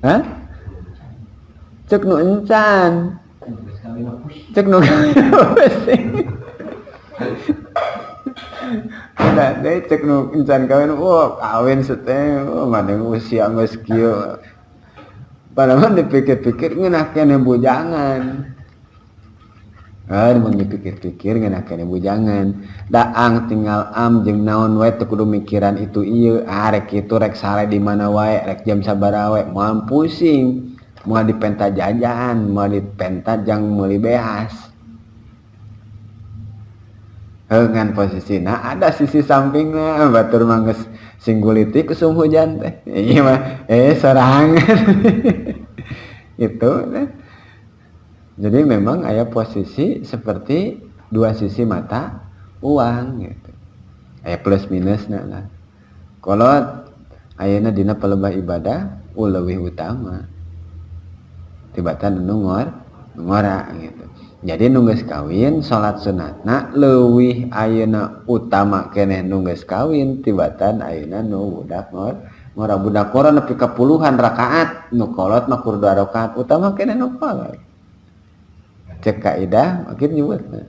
Hah? Ceuk nu encan. Ceuk nu kawin. Udah deh cek nu encan kawin, wah kawin seteh, oh maneh usia geus kieu. Padahal dipikir-pikir ngeunah keneh bujangan. Mun dipikir-pikir ngeunah keneh bujangan. Daang tinggal am jeung naon wae teu kudu mikiran itu ieu, ah rek kitu rek sare di mana wae, rek jam sabaraha wae, moal pusing. Moal dipenta jajan, moal dipenta jang meuli beas. Ngan posisina ada sisi sampingna batur mah geus sing gulitik usum hujan teh. Ieu mah sorangan. Itu teh. Jadi memang aya posisi seperti dua sisi mata uang gitu. Aya plus minusna lah. Kolot ayeuna dina palebah ibadah leuwih utama tibatan nu ngora gitu. Jadi nu geus kawin salat sunatna leuwih ayeuna utama keneh nu geus kawin tibatan ayeuna nu budak ngora. Budak ngora nepi ka puluhan rakaat, nu kolot mah kur 2 rakaat, utama keneh nu kolot. Cek kaidah makin nyebutna.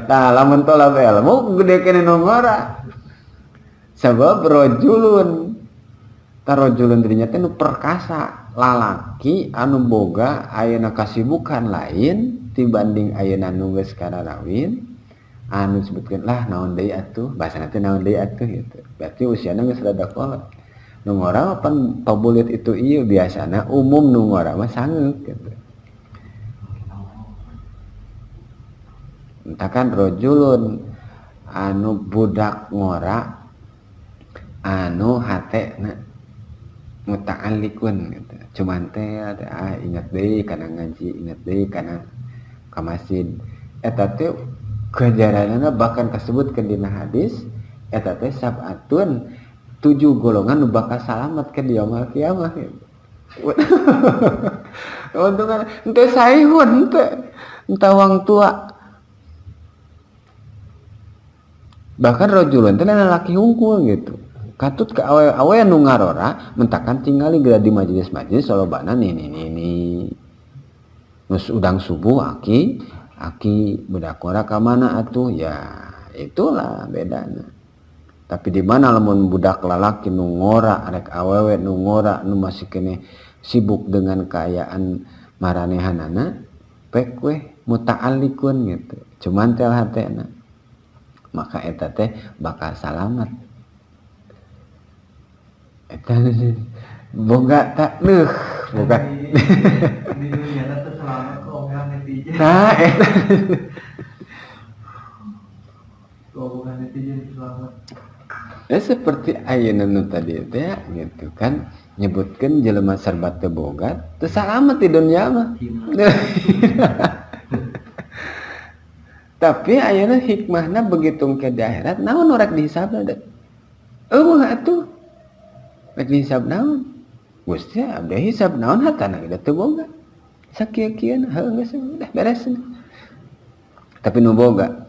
Nah, lamun tolab ilmu gede keneh nu ngora. Sabab rajulun tarajulun dirinya teh nu perkasa, lalaki anu boga ayeuna kasibukan lain dibanding ayeuna nu geus kararawin, anu disebutkeun lah naon deui atuh, bahasana teh naon deui atuh gitu. Berarti usiana geus rada kolot. Nu ngora mah pan pabulit itu ieu biasana umum nu ngora mah sangeuk gitu. Entah kan rajulun anu budak ngora anu hatena muta'alliqun gitu. Cuman teh ingat deui kana ngaji, ingat deui kana ka masjid. Eta teh ganjaranana bahkan kasebutkeun dina hadis eta teh sab'atun 7 golongan nu bakal salamet ke di yaumul kiamah gitu. Untungan henteu saihun henteu entah wang tua. Bahkan rajulun teh lalaki hungkul gitu. Katut ke awe-awe nu ngarora mentakan tingali geura di majelis-majelis solobana nini-nini. Nus udang subuh aki aki budak ngora ka mana atuh, ya itulah bedana. Tapi di mana lamun budak lalaki nu ngora arek awewe nu ngora nu masih keneh sibuk dengan kaayaan maranehanana pek weh muta'alliqun gitu. Cuman tel hatena. Maka eta teh bakal salamat. Eta boga tak leuh boga di dunia teh selamat ku omongan netizen. Nah eta ku omongan netizen selamat. Ya seperti ayeuna nu tadi teh gitu kan nyebutkeun jelema serba teu boga teu salamet di dunia mah. Tapi ayeuna hikmahna begitu ke di akhirat naon nu rek dihisabna da? Eueuh atuh. Rek dihisab naon? Gusti abdi hisab naon hatana ge teu boga. Sakieu-kieuna heuh geus udah beres. Tapi nu boga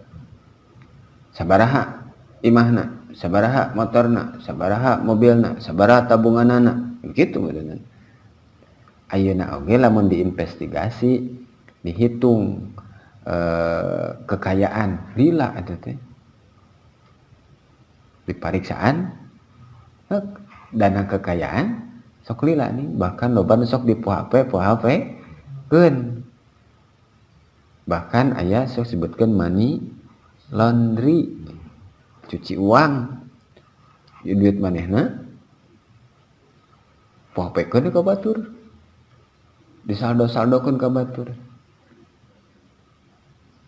sabaraha imahna, sabaraha motorna, sabaraha mobilna, sabaraha tabunganana, gitu meureunna. Ayeuna oge lamun diinvestigasi, dihitung kekayaan lila eta teh. Dipariksaan dana kekayaan sok lila nih, bahkan loba nu sok di pohape keun. Bahkan aya sok sebutkeun money laundry, cuci uang. Ieu duit manehna pohapekeun ka batur. Disaldo-saldokeun ka batur.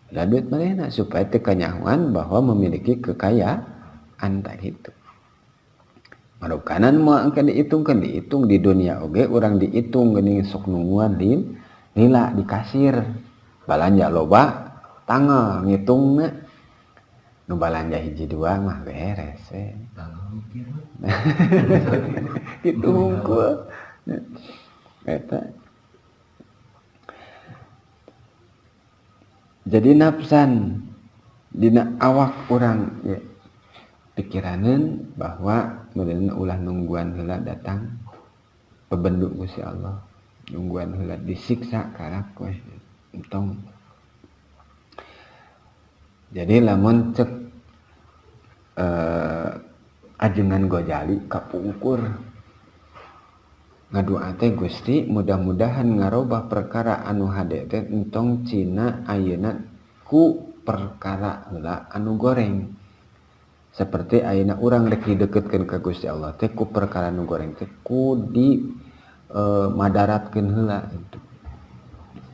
Da duit manehna supaya teu kanyahoan bahwa memiliki kekayaan tah kitu. Marukanan moal engke dihitung, dihitung di dunia oge urang dihitung geuning sok nungguan din lila di kasir. Balanja loba tanggal ngitungna. Nu balanja hiji dua mah beres we. Kitu hungkul. Eta. Jadi nafsan dina awak urang ya. Pikiraneun bahwa meureun ulah nungguan heula datang pebenduk Gusti Allah, nungguan heula disiksa karak we entong. Jadi lamun cek ajengan Gojali kapungkur ngadua teh Gusti mudah-mudahan ngarobah perkara anu hade teh entong cina ayeuna ku perkara heula anu goreng. Seperti ayeuna urang rek dideketkeun ka Gusti Allah teh ku perkara nu goreng teh ku di madaratkeun heula gitu.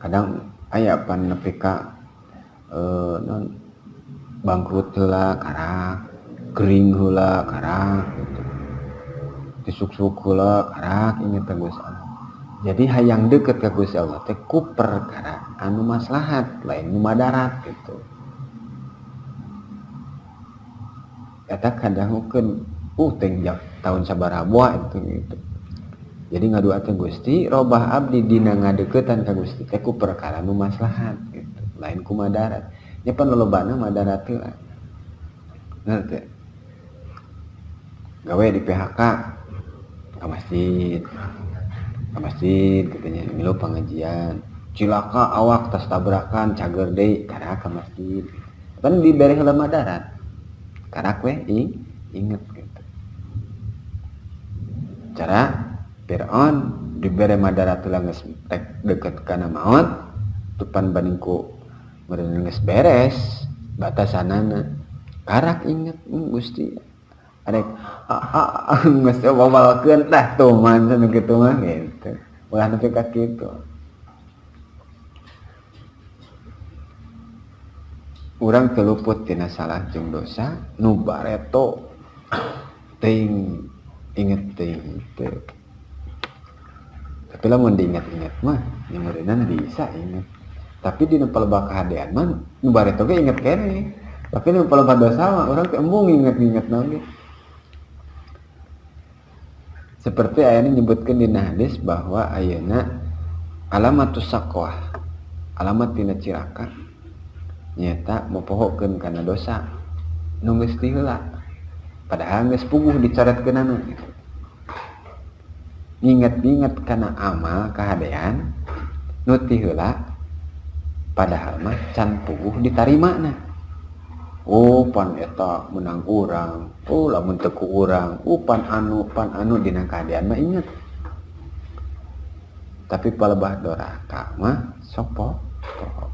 Kadang aya pan nepi ka non bangkrut heula karak, kering heula karak gitu. Disuksuk heula karak inget ka Gusti Allah. Jadi hayang deket ka Gusti Allah teh ku perkara anu maslahat lain nu madarat gitu. Eta kadangukeun teh tahun sabaraha buah itu gitu. Jadi ngadua teh Gusti robah abdi dina ngadeukeutan ka Gusti teh ku perkara nu maslahat gitu, lain ku madarat. Nya pan lolobana madarat heula. Ngerti? Gawe di PHK ka masjid. Ka masjid katanya milu pengajian. Cilaka awak tas tabrakan cager deui karak ka masjid. Pan dibere heula madarat. Karak we inget gitu. Cara Fir'aun dibere madarat heula geus rek deket kana maot tupan banding ku meureun geus beres batasanana. Karak inget Gusti arek geus babalkeun tah tuman cenah kitu mah gitu. Ulah nepi ka kitu. Urang teu luput tina salah jeung dosa nu bareto teuing inget teuing teu. Tapi lamun diinget-inget mah nya meureunan bisa inget. Tapi dina palebah kahadean mah nu bareto ge inget keneh. Tapi nu palebah dosa mah urang teh embung inget-inget naon ge. Seperti ayana nyebutkeun dina hadis bahwa ayeuna alamatus saqwah, alamat tina cilaka nyata mopohokeun kana dosa nu geus ti heula padahal geus puguh dicoretkeunana gitu. Nginget-nginget kana amal kahadean nu ti heula padahal mah can puguh ditarimana. Oh pan eta menang urang, oh lamun teu ku urang, oh pan anu pan anu dina kahadean mah inget. Tapi palebah doraka mah sok poho.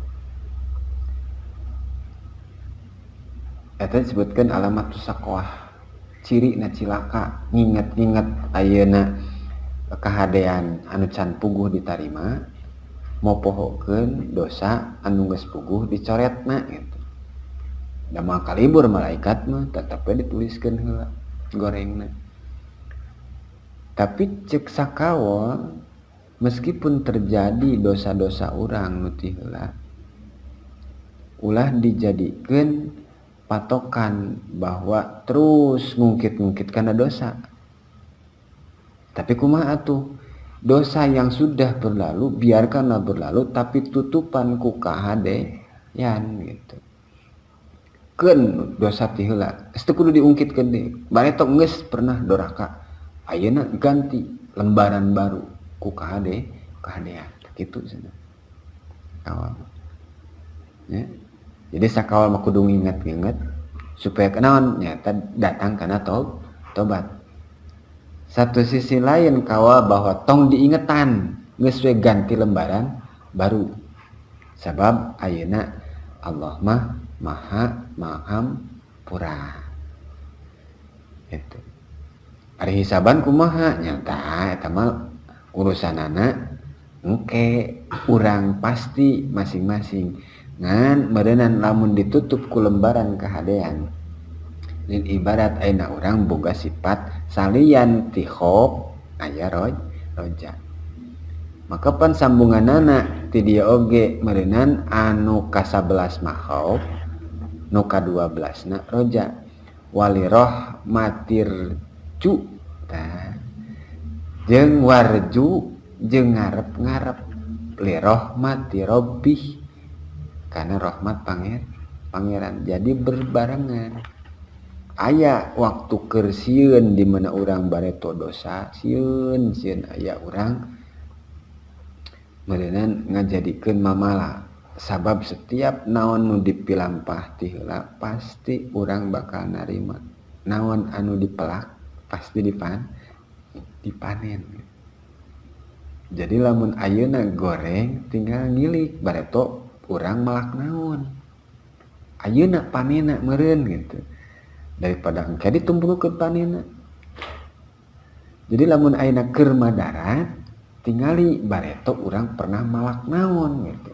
Eta disebutkeun alamat sakoah, ciri na cilaka, nginget-nginget ayeuna kahadean anu can puguh ditarima, mopohokeun dosa anu geus puguh dicoretna gitu. Da moal kalibur malaikat mah tetep we dituliskeun heula gorengna. Tapi cek sakawol meskipun terjadi dosa-dosa urang nu ti heula, ulah dijadikeun patokan bahwa terus ngungkit-ngungkit kana dosa. Tapi kumaha atuh? Dosa yang sudah berlalu biarkanlah berlalu, tapi tutupan ku kahadean gitu. Keun dosa ti heula geus teu kudu diungkitkeun deui. Bareto geus pernah doraka, ayeuna ganti lembaran baru ku kahadean kitu cenah. Kawal. Ya. Jadi sakawal mah kudu nginget-nginget supaya kenaon nyata datang kana tobat. Satu sisi lain kawal bahwa tong diingetan geus we ganti lembaran baru. Sabab ayeuna Allah mah maha mahampura. Gitu. Ari hisaban kumaha nyata eta mah urusanana engke urang pasti masing-masing. Ngan meureunan lamun ditutup ku lembaran kahadean. Lin ibarat ayeuna urang boga sifat salian ti khauf aya roja. Maka pan sambunganana ti dieu oge meureunan anu ka-11 mah khauf, nu ka-12 na roja. Wali rahmatirju tah jeung warju jeung ngarep-ngarep li rahmati rabbih kana rahmat pangeran. Jadi berbarengan. Aya waktu keur sieun di mana urang bareto dosa, sieun sieun aya urang meureunan ngajadikeun mamala. Sabab setiap naon nu dipilampah ti heula pasti urang bakal narima. Naon anu dipelak pasti dipanen. Jadi lamun ayeuna goreng tinggal ngilik bareto urang melak naon. Ayeuna panena meureun gitu. Daripada engke ditumpulkeun panena. Jadi lamun ayeuna keur madarat tingali bareto urang pernah malak naon gitu.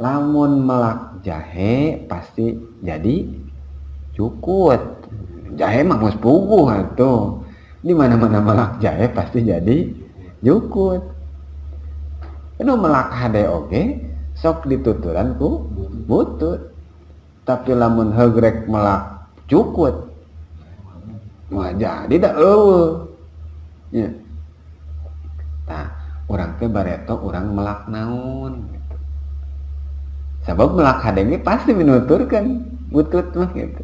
Lamun melak jahe pasti jadi cukut. Jahe mah geus puguh atuh. Di mana-mana melak jahe pasti jadi jukut. Anu melak hade oge sok dituturan ku butut. Tapi lamun heugrek melak cukut mah jadi da eueuh. Nya. Tah, urang teh bareto urang melak naon gitu. Sabab melak hade ge pasti minuturkeun butut mah gitu.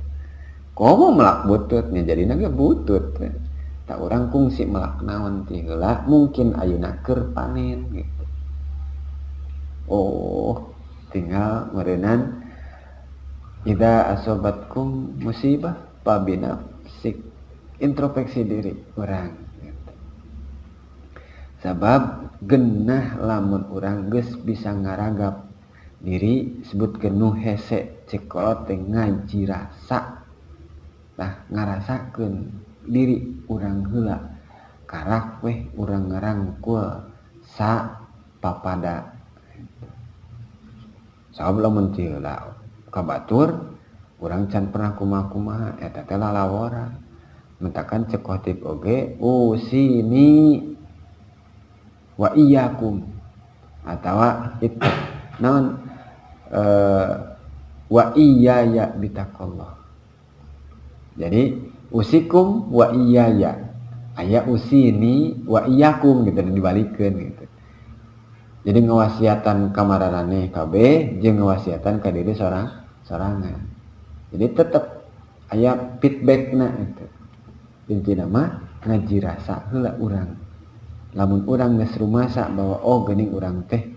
Komo melak butut nya jadina ge butut. Tah urang kungsi melak naon ti heula mungkin ayeuna keur panen gitu. Oh, tinggal meureunan idza asobatkum musibah fabinafsik, introspeksi diri urang gitu. Sabab genah lamun urang geus bisa ngaragap diri sebutkeun nu hese cek kolot teh ngaji rasa. Tah ngarasakeun diri urang heula karak weh urang ngarangkul sa papada. Sabab lamun teu heula ka batur urang can pernah kumaha-kumaha eta teh lalawora. Mentakan cek khotib oge usini wa iyyakum atawa itu naon wa iyaya bitaqallah. Jadi usikum wa iyaya aya usini wa iyyakum gitu dibalikeun gitu. Jadi ngawasiatan ka mararaneh kabeh jeung ngawasiatan ka diri sorangan. Jadi tetep aya feedbackna gitu. Intina mah ngaji rasa heula urang. Lamun urang geus rumasa bahwa oh geuning urang teh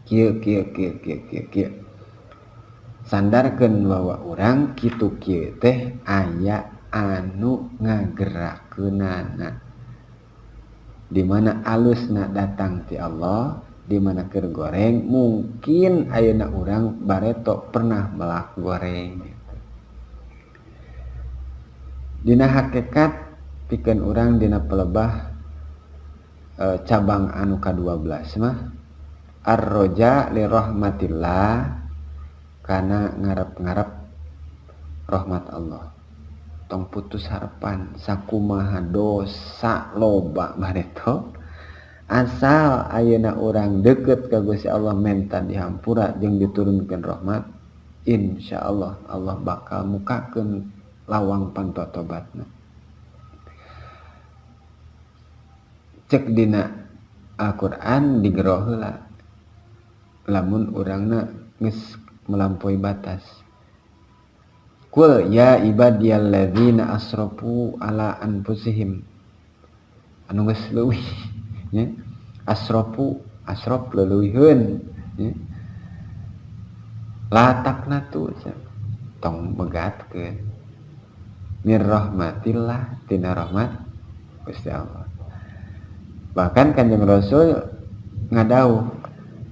kieu kieu kieu kieu kieu kieu. Sandarkeun bahwa urang kitu kieu teh aya anu ngagerakkeunana. Di mana alusna datang ti Allah, di mana keur goreng mungkin ayeuna urang bareto pernah melak goreng gitu. Dina hakikat pikeun urang dina pelebah cabang anu ka-12 mah ar-roja li rahmatillah, kana ngarep-ngarep rahmat Allah. Tong putus harapan sakumaha dosa loba bareto, asal ayeuna urang deket ka Gusti Allah menta dihampura jeung diturunkeun rahmat, insyaallah Allah bakal mukakeun lawang panto tobatna. Cek dina Al-Qur'an digero heula lamun urangna geus melampaui batas. Qul ya ibadiyalladzina asrafu ala anfusihim, anu geus leuwih nya, asrafu asraf leuwihkeun nya, la taqnatu tong megatkeun mir rahmatillah tina rahmat Gusti Allah. Bahkan Kanjeng Rasul ngadauh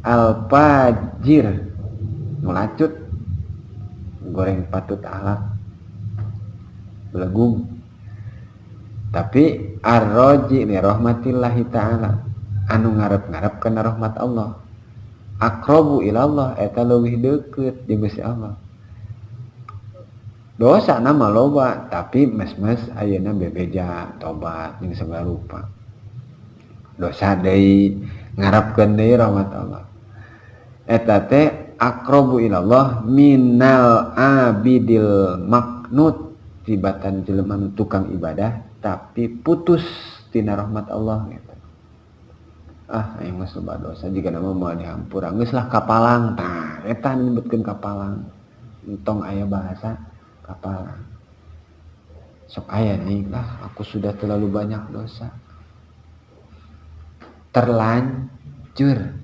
al fajir melacut goreng patut alak belegung, tapi arroji li rahmatillahi ta'ala anu ngarep-ngarep kana rahmat Allah, aqrabu ilallah eta leuwih deukeut jeung Gusti Allah. Dosa nama loba tapi mes-mes ayeuna bebeja tobat jeung segala rupa dosa deui ngarepkeun deui rahmat Allah. Eta teh aqrabu ilallah minal abidil maknut, tibatan jelema tukang ibadah tapi putus tina rahmat Allah gitu. Ah aing mah loba dosa jiga nama moal dihampura geus lah kapalang. Tah eta nyebutkeun kapalang, entong aya bahasa kapalang. Sok aya nih lah aku sudah terlalu banyak dosa, terlanjur.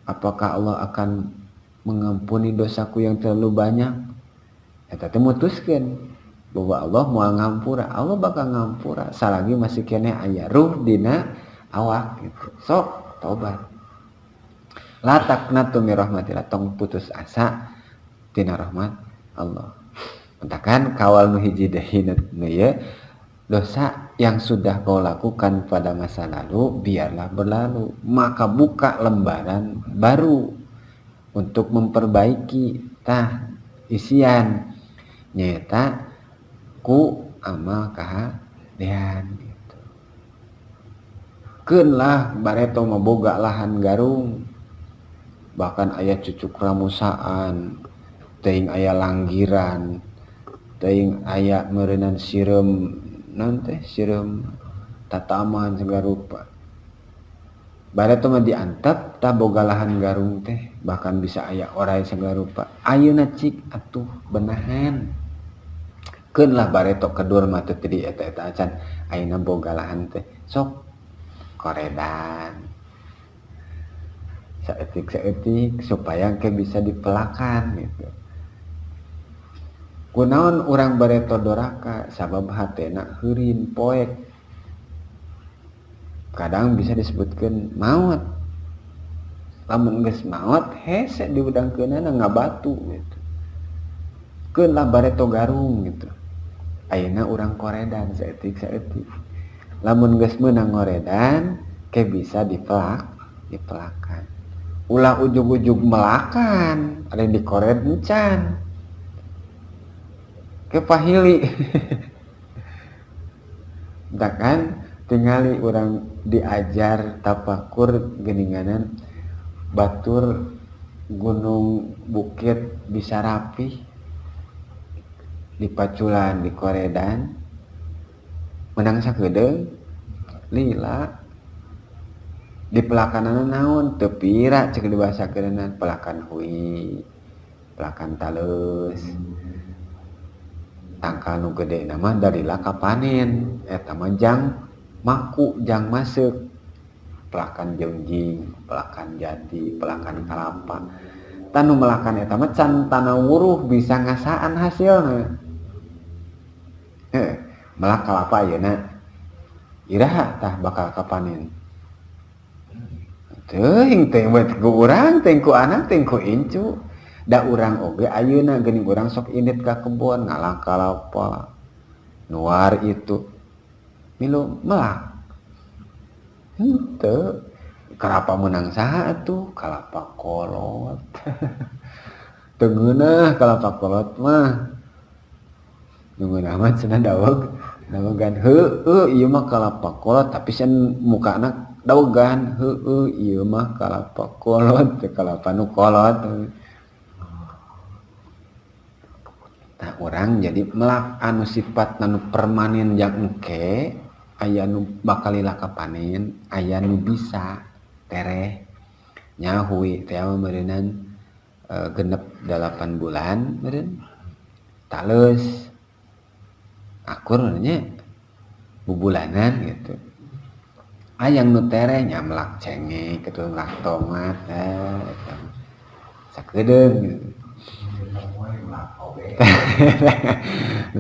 Apakah Allah akan mengampuni dosaku yang terlalu banyak? Eta teh mutuskeun bahwa Allah moal ngampura, Allah bakal ngampura salagi masih keneh aya ruh dina awak gitu. Sok tobat. La taqnatu mir rahmatillah, tong putus asa tina rahmat Allah. Mentakan kawal nu hiji deui nu ieu, dosa yang sudah kau lakukan pada masa lalu biarlah berlalu, maka buka lembaran baru untuk memperbaiki tah isian nyaeta ku amal kahadean gitu. Keun lah bareto maboga lahan garung, bahkan aya cucuk ramusaan, teuing aya langgiran, teuing aya meureunan sireum naon teh sireum tataman segala rupa. Bareto mah diantep tah boga lahan garung teh, bahkan bisa aya orai segala rupa. Ayeuna cik atuh benahan. Keun lah bareto kedur mah teu di eta-eta acan, ayeuna boga lahan teh sok koredan saeutik-saeutik supaya ke bisa dipelakan gitu. Kunaon urang bareto doraka sabab hatena heurin poek, kadang bisa disebutkeun maot. Lamun geus maot hese diudangkeunana ngabatu gitu. Keun lah bareto garung gitu. Ayeuna urang koredan saeutik-saeutik. Lamun geus meunang ngoredan ke bisa dipelakan. Ulah ujug-ujug melakan, ada yang dikored encan. Ke pahili. Entah kan tingali urang diajar tapakur geuninganan batur gunung bukit bisa rapih dipaculan dikoredan menang sakedeung lila di pelakanana naon teu pira cek dibahasakeunana pelakan hui pelakan taleus tangkal nu gede nama darila kapanen eta mah jang maku jang masuk pelakan jongjing pelakan jati pelakan kalapa Tanu melakan eta mah can tanawuruh bisa ngasaan hasilna. Melak kalapa ayeuna iraha tah bakal kapanen. Teuing teh ku urang, teh ku anak, teh ku incu. Da urang oge ayeuna geuning urang sok indit ka kebon ngalak kalapa. Nuar itu milu melak. Henteu. Kalapa meunang saha atuh? Kalapa kolot. Teu ngeunah kalapa kolot mah. Nu ngeunah mah cenah daweg, dawegan heueuh ieu mah kalapa kolot tapi sen mukana dawegan heueuh ieu mah kalapa kolot teh kalapa nu kolot. Tah urang jadi melak anu sifat anu permanen jang engke aya nu bakal lila kapanen, aya nu bisa tereh nyahui teh meureunnan genep 8 bulan meureun taleus akur nya bubulanan gitu. Ayang nu tereh nya melak cengek kitu melak tomat eta sakedeung gitu.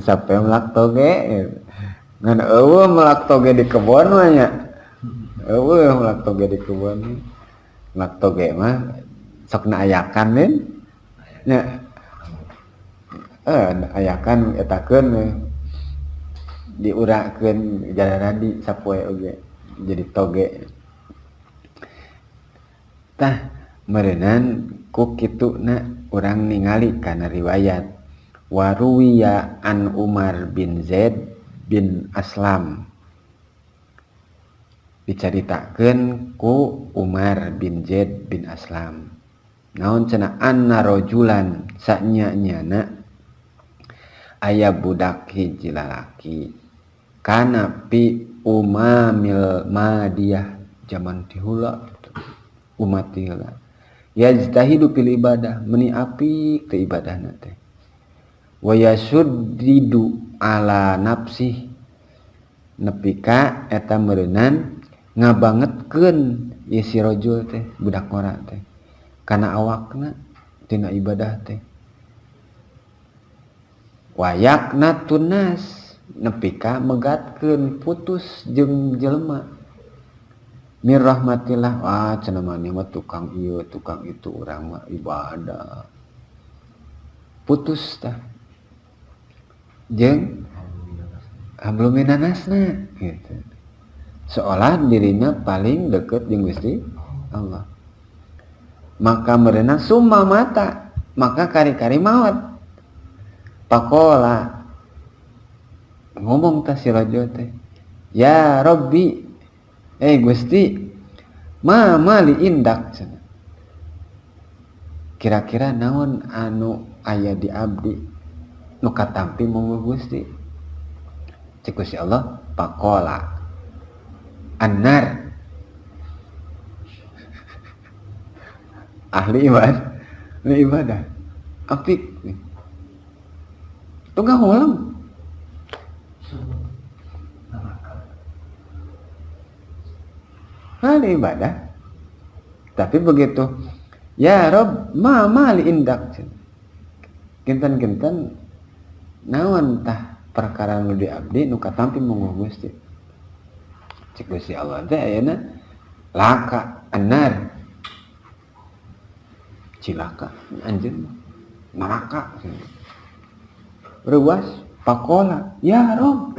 Sampai melak toge gitu. Ngan eueuh melak toge di kebon mah nya. Eueuh melak toge di kebon. Melak toge mah sok na ayakan min. Nya. Ayakan etakeun we. Diurakeun jalan di sapoe oge jadi toge. Tah meureunan ku kituna urang ningali kana riwayat waruwiya an Umar bin Zaid bin Aslam dicaritakeun ku Umar bin Zaid bin Aslam naon cenah anna rajulan sanya-nyana aya budak hiji lalaki kana pi umamil madiyah zaman ti heula umat ti heula yajtahidu fil ibadah meni apik teh ibadahna teh wa yasuddidu ala nafsih nepi ka eta meureunan ngabangetkeun ieu si rajul teh budak ngora teh kana awakna tina ibadah teh wayakna tunas nepi ka megatkeun putus jeung jelema mir rahmatillah wah cenah maneh mah tukang ieu tukang itu urang mah ibadah putus tah jeung hablum minannasna gitu seolah dirinya paling deket jeung Gusti Allah maka meureunan summa mata maka kari-kari maot pakola ngomong tah si raja teh ya Rabbi Gusti ma mali indak cenah kira-kira naon anu aya di abdi nu katampi monggo Gusti cek Gusti Allah pakola annar ahli ibadah ahli ibadah apik tunggal holang ahli ibadah tapi begitu ya Rob ma mali indak kinten-kinten naon tah perkara nu di abdi nu katampi monggo Gusti cek Gusti Allah teh ayeuna laka annar cilaka anjeun neraka reuas pakola ya Rob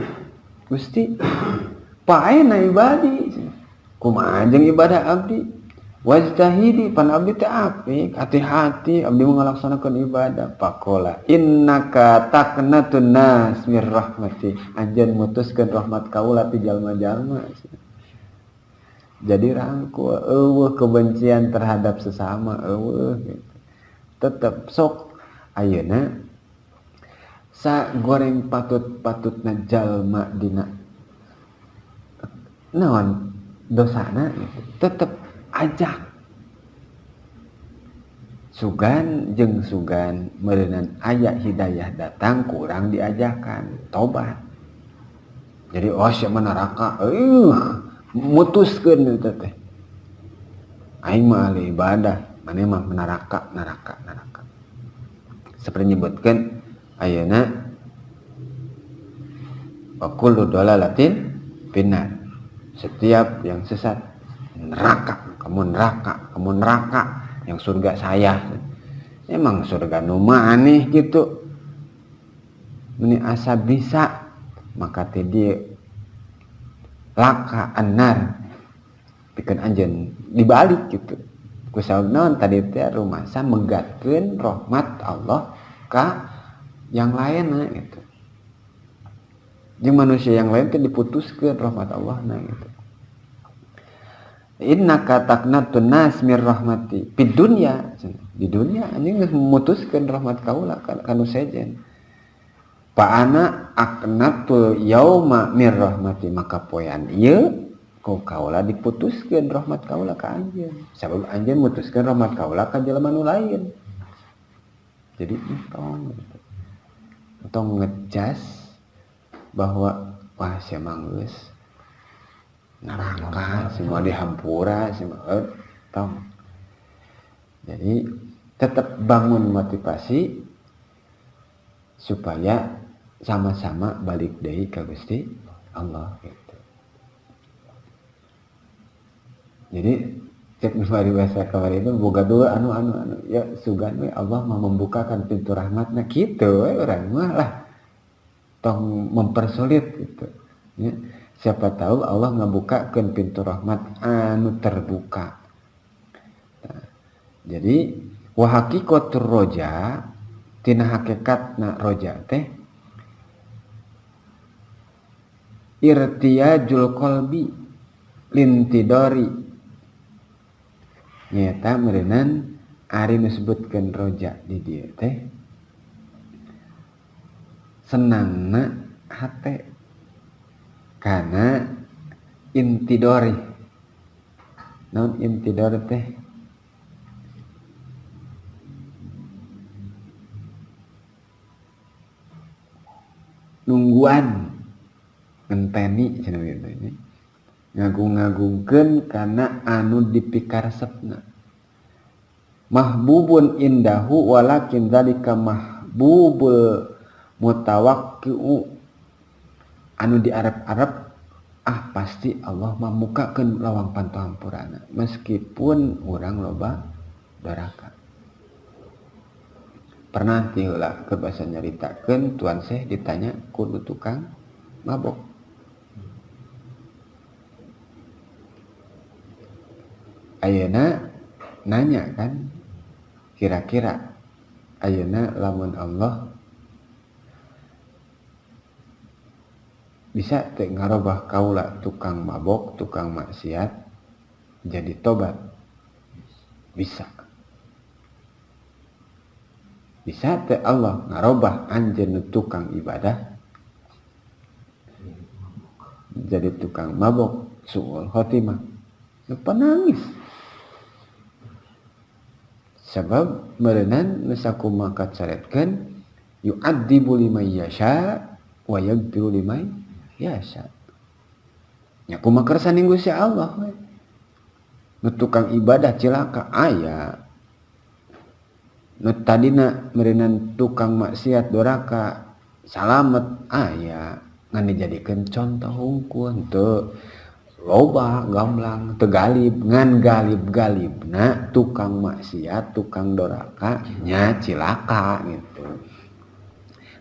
Gusti paena ibadi kumaha jeung ibadah abdi wajtahidi pan abdi teh apik hati-hati abdi ngalaksanakeun ibadah pakola innaka taqnatun nas mir rahmati anjeun mutuskeun rahmat kaula ti jalma-jalma jadi rangkul eueuh kebencian terhadap sesama eueuh gitu. Tetep sok ayeuna sa goreng patut-patutna jalma dina naon dosana gitu. Tetep ajak sugan jeung sugan meureunan aya hidayah datang kurang diajakan tobat jadi oh sia mah neraka mutuskeun eta teh aing mah ahli ibadah Maneh mah neraka, neraka, neraka. Seperti nyebutkeun ayeuna wa kullu dolalatin finnar. Setiap yang sesat neraka, kamu neraka, kamu neraka, yang surga saya. Emang surga nu maneh gitu. Meni asa bisa maka teh dia laka annar pikeun anjeun dibalik gitu. Ku sabab naon tadi teh rumasa megatkeun rahmat Allah ka yang lainna gitu. Jeung manusia yang lain teh diputuskeun rahmat Allah na gitu. Innaka taqnatun nas mir rahmati fid dunya. Di dunia anjing geus memutuskeun rahmat kaula ka nu sejen. Fa ana aqnatul yauma mir rahmati, maka poean ieu ku kaula diputuskeun rahmat kaula ka anjeun. Sabab anjeun mutuskeun rahmat kaula ka jelema nu lain. Jadi entong gitu. Entong ngecas bahwa wah sia mah geus neraka, semua dihampura, semua tong. Jadi tetap bangun motivasi supaya sama-sama balik deui ka Gusti Allah gitu. Jadi cek nu bari bahasa kamari itu boga dua anu anu anu ya sugan we Allah mah membukakan pintu rahmatna kitu we urang mah lah. Tong mempersulit gitu ya. Siapa tahu Allah ngabukakeun pintu rahmat anu terbuka. Nah, jadi wa haqiqatur roja tina hakikatna roja teh irtiyajul qalbi lintidori nyata meureunan ari nu sebutkeun roja di dieu teh senangna hate kana intidori. Naon intidori teh? Nungguan ngenteni cenah gitu ini. Ngagung-ngagungkeun kana anu dipikaresepna. Mahbubun indahu walakin dzalika mahbubul mutawakki'u. Anu diarep-arep ah pasti Allah mah mukakeun lawang panto hampurana meskipun urang loba doraka. Pernah ti heula keur basa nyaritakeun Tuan Syekh ditanya ku nu tukang mabok. Ayeuna nanya kan kira-kira ayeuna lamun Allah bisa teh ngarobah kaula tukang mabok, tukang maksiat jadi tobat? Bisa. Bisa teh Allah ngarobah anjeun tukang ibadah jadi tukang mabok, suul khotimah. Lupa nangis. Sebab meureunan nu sakumaha kacaretkeun yu'adzibu liman yasha wa yaghfiru liman yasha. Nya kumaha kersa ning Gusti Allah we. Nu tukang ibadah cilaka aya. Nu tadina meureunan tukang maksiat doraka salamet aya. Ngan dijadikeun contoh hungkul teu loba gamblang teu galib ngan galib-galibna tukang maksiat tukang doraka nya cilaka gitu.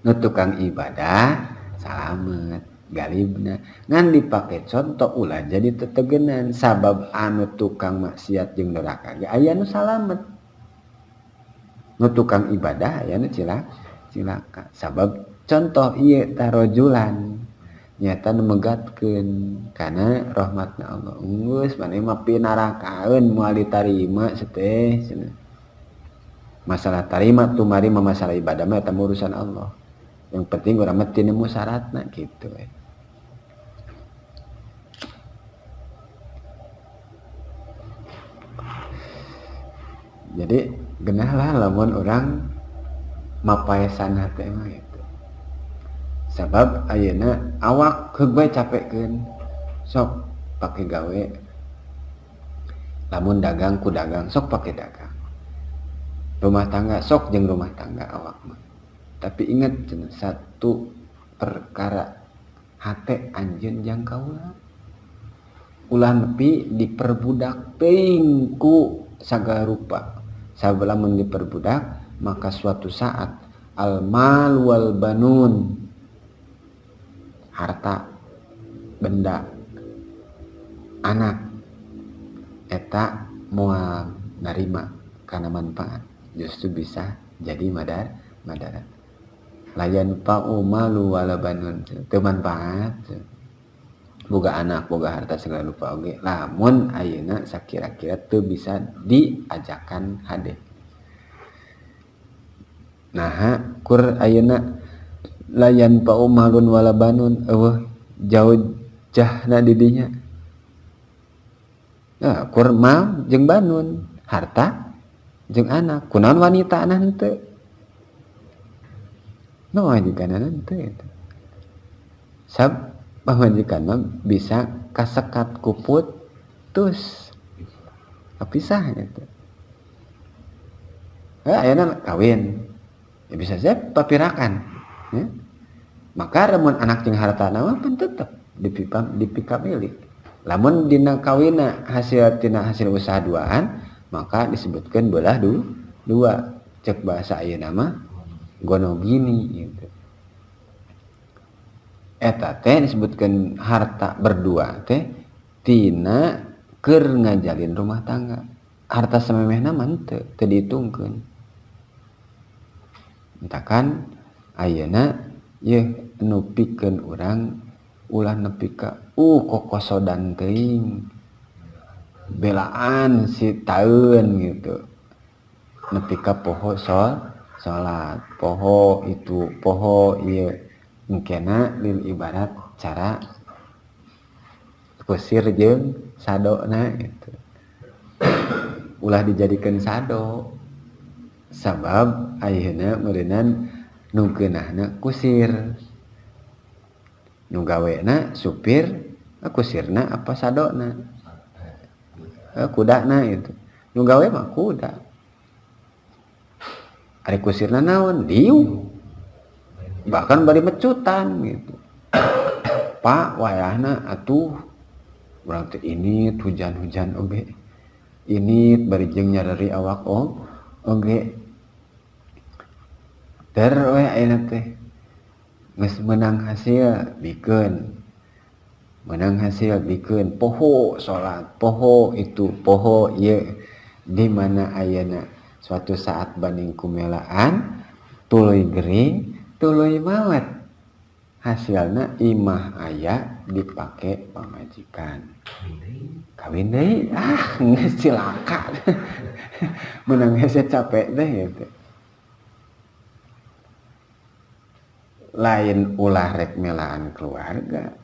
Nu tukang ibadah salamet galibna ngan dipake contoh ulah jadi tetegenan sabab anu tukang maksiat jeung doraka ge aya nu salamet. Nu tukang ibadah aya nu cilaka sabab contoh ieu tarojulan nyata nu megatkeun kana rahmatna Allah. Geus maneh mah pinarakaeun moal ditarima seteh cenah. Masalah tarima tumari mah masalah ibadah mah eta urusan Allah. Yang penting urang mah teu nemu syaratna kitu we. Jadi genah lah lamun urang mapaesan hate mah gitu. Sabab ayeuna awak heug bae capekeun sok pake gawe. Lamun dagang ku dagang sok pake dagang. Rumah tangga sok jeung rumah tangga awak mah. Tapi ingat cenah satu perkara hate anjeun jang kaula. Ulah nepi diperbudak teuing ku sagala rupa. Sabab lamun diperbudak maka suatu saat al mal wal banun, harta benda anak eta moal narima kana manfaat, justru bisa jadi madarat. Layan pa'u malu wala banun teu manfaat. Boga anak boga harta segala rupa oge lamun ayeuna sakira-kira teu bisa diajakan hade. Naha kur ayeuna layan pa'u malun wala banun eueuh jauh jahna di dinya. Nah, kur mal jeung banun harta jeung anak kunaon wanita na henteu. Nu majikanna henteu eta. Sab pamajikan mah bisa kasekat ku putus kapisah gitu. Ayeuna kawin ya bisa saja papirakan ya. Maka lamun anak jeung hartana mah pan tetep dipika milik. Lamun dina kawina hasil tina hasil usaha duaan maka disebutkan belah dua cek bahasa ayeuna mah gono gini gitu. Eta teh disebutkan harta berdua teh tina keur ngajalin rumah tangga. Harta samemehna mah teu dihitungkeun. Entakan ayeuna yeuh nu pikeun urang ulah nepi ka kokosodan teuing belaan si taeun gitu. Nepi ka poho salat, poho itu, poho ieu. Engkena lil ibarat cara kusir jeung sadona gitu. Ulah dijadikeun sado. Sabab ayeuna meureunan nu geunahna kusir. Nu gawena supir, kusirna apa sadona? Kudana itu. Nu gawe mah kuda. Ari kusirna naon? Diuk. Bahkan bari mecutan gitu. Pak wayahna atuh urang teh ini hujan-hujan oge. Ini bari jeung nyareri awak oge. Ter we ayeuna teh geus meunang hasil bikeun. Meunang hasil bikeun poho salat, poho itu, poho ieu. Di mana ayeuna suatu saat banding kumelaan tuluy gering tuluy maot. Hasilna imah aya dipake pamajikan. Kawin deui geus cilaka. Meunang hese capek teh gitu. Lain ulah rek melaan keluarga,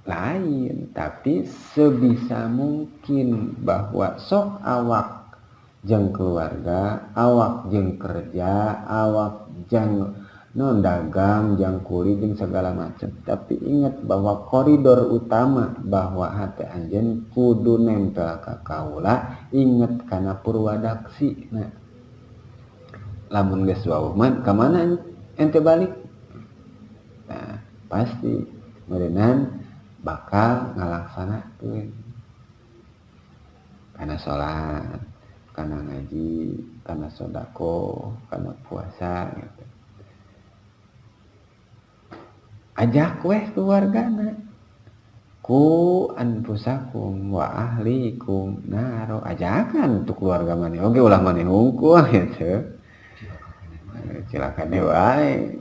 lain, tapi sebisa mungkin bahwa sok awak jeung keluarga, awak jeung kerja, awak jeung non dagang, jeung kuli, jeung segala macam. Tapi ingat bahwa koridor utama bahwa hati anjeun kudu nempel ka kaula, ingat kana purwadaksi. Nah, lamun geus wawuh mah ka mana ente balik? Nah, pasti meureunan bakal ngalaksanakeun kana salat, kana ngaji, kana sedekah, kana puasa gitu. Ajak weh keluargana. Ku anfusakum wa ahlikum naro, ajakan untuk keluarga maneh oge ulah maneh hungkul gitu. Silakan wae.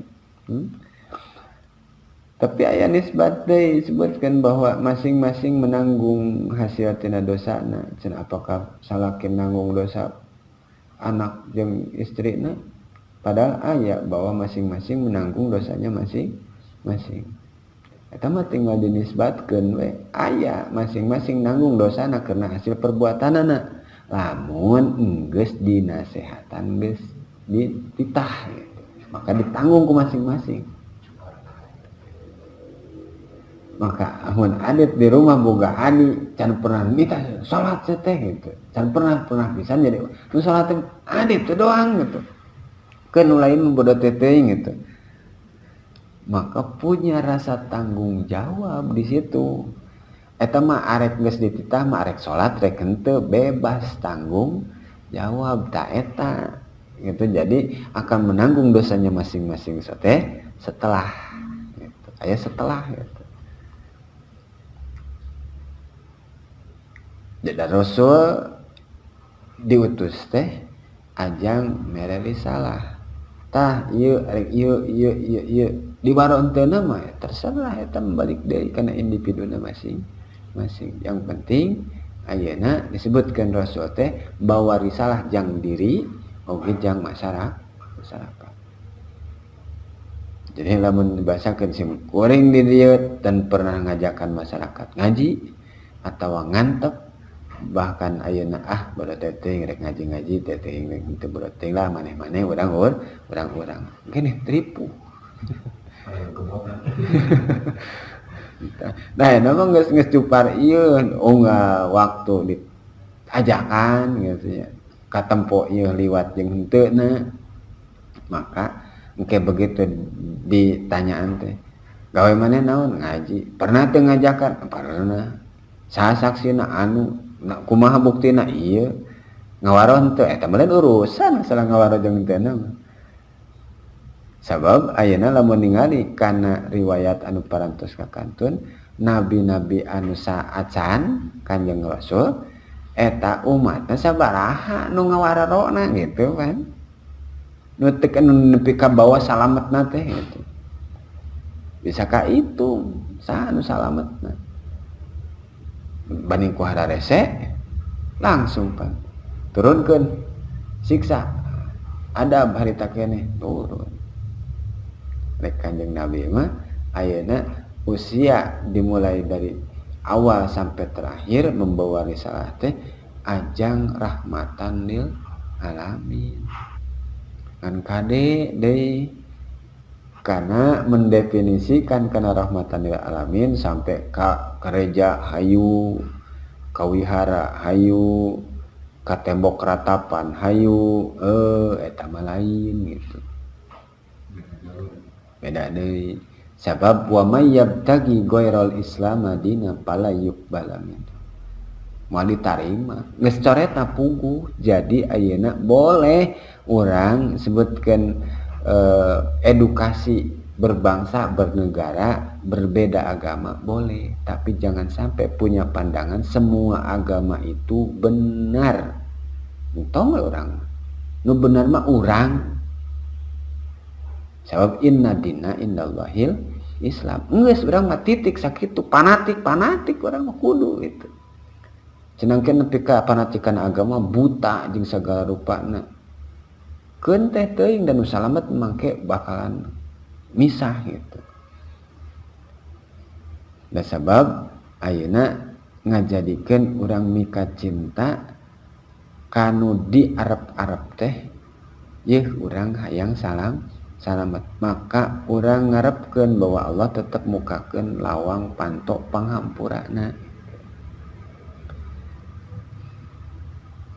Tapi aya nisbat deui disebutkan bahwa masing-masing menanggung hasil tina dosana. Cenah apakah salaki nanggung dosa anak jeung istrina? Padahal aya bahwa masing-masing menanggung dosanya masing-masing. Eta mah tinggal dinisbatkeun we. Aya masing-masing nanggung dosana karena hasil perbuatanana. Lamun enggeus dinasehatan geus dititah gitu. Maka ditanggung ku masing-masing. Maka amun Adit di rumah boga adi can pernah minta salat teh gitu, can pernah pernah pisan jadi nu salat teh Adit teh doang gitu, ke nu lain bodoh teh gitu. Maka punya rasa tanggung jawab di situ. Eta mah arek geus dititah mah arek salat rek henteu bebas tanggung jawab ta eta gitu. Jadi akan menanggung dosanya masing-masing teh setelah gitu. Aya setelah gitu. Jadi Rasul diutus teh ajang mere risalah. Tah ieu arek ieu ieu ieu ieu diwaro henteu mah terserah eta balik deui kana individuna masing-masing. Yang penting ayeuna disebutkan Rasul teh bawa risalah jang diri oge jang masyarakat. Jadi lamun dibahasakeun sim kuring di dieu dan pernah ngajakan masyarakat ngaji atawa ngantep, bahkan ayeuna ah bodoh teh rek ngaji-ngaji teh rek teu bodoh teh lah maneh-maneh urang-urang gini tripu. Nah, eta mah geus cupar ieu unggal waktu diajakan gitu ya. Katempo ieu liwat jeung henteu na. Maka engke begitu ditanyaan teh, gawe maneh naon ngaji? Pernah teu ngajakan? Pernah. Saha saksina anu? Nah, kumaha buktina ieu? Ngawaro henteu? Eta mah lain urusan masalah ngawaro jeung henteu mah. Sabab ayeuna lamun ningali kana riwayat anu parantos kakantun nabi-nabi anu saacan Kanjeng Rasul eta umatna sabaraha nu ngawararona gitu kan. Nu teu nu nepi ka bawa salametna teh gitu. Bisa ka itu saha nu salametna. Banding ku hararese langsung pan turunkeun siksa adab harita keneh turun. Rek Kanjeng Nabi mah ayeuna usia dimulai dari awal sampai terakhir membawa risalah teh ajang rahmatan lil alamin. Kan kade deui karena mendefinisikan kana rahmatan lil alamin sampai ka gereja hayu, ka wihara hayu, ka tembok ratapan hayu, eta mah lain gitu. Beda deui. Sabab wa may yabtagi ghairal islam madina fala yuqbala minhu. Moal ditarima, geus coretna puguh. Jadi ayeuna boleh urang sebutkeun edukasi berbangsa, bernegara, berbeda agama boleh, tapi jangan sampai punya pandangan semua agama itu benar. Entong we urang. Nu benar mah urang. Sabab inna dina indallahil Islam. Geus urang mah titik sakitu, fanatik-fanatik urang mah kudu gitu. Cenangkeun nepi ka fanatikan agama buta jeung sagala rupana. Keun teh teuing dan nu salamet mangke bakalan misah gitu. Da sabab ayeuna ngajadikeun urang mika cinta kanu di Arab-Arab teh yeuh urang hayang salamet, maka urang ngarepkeun bahwa Allah tetep mukakeun lawang panto panghampurana.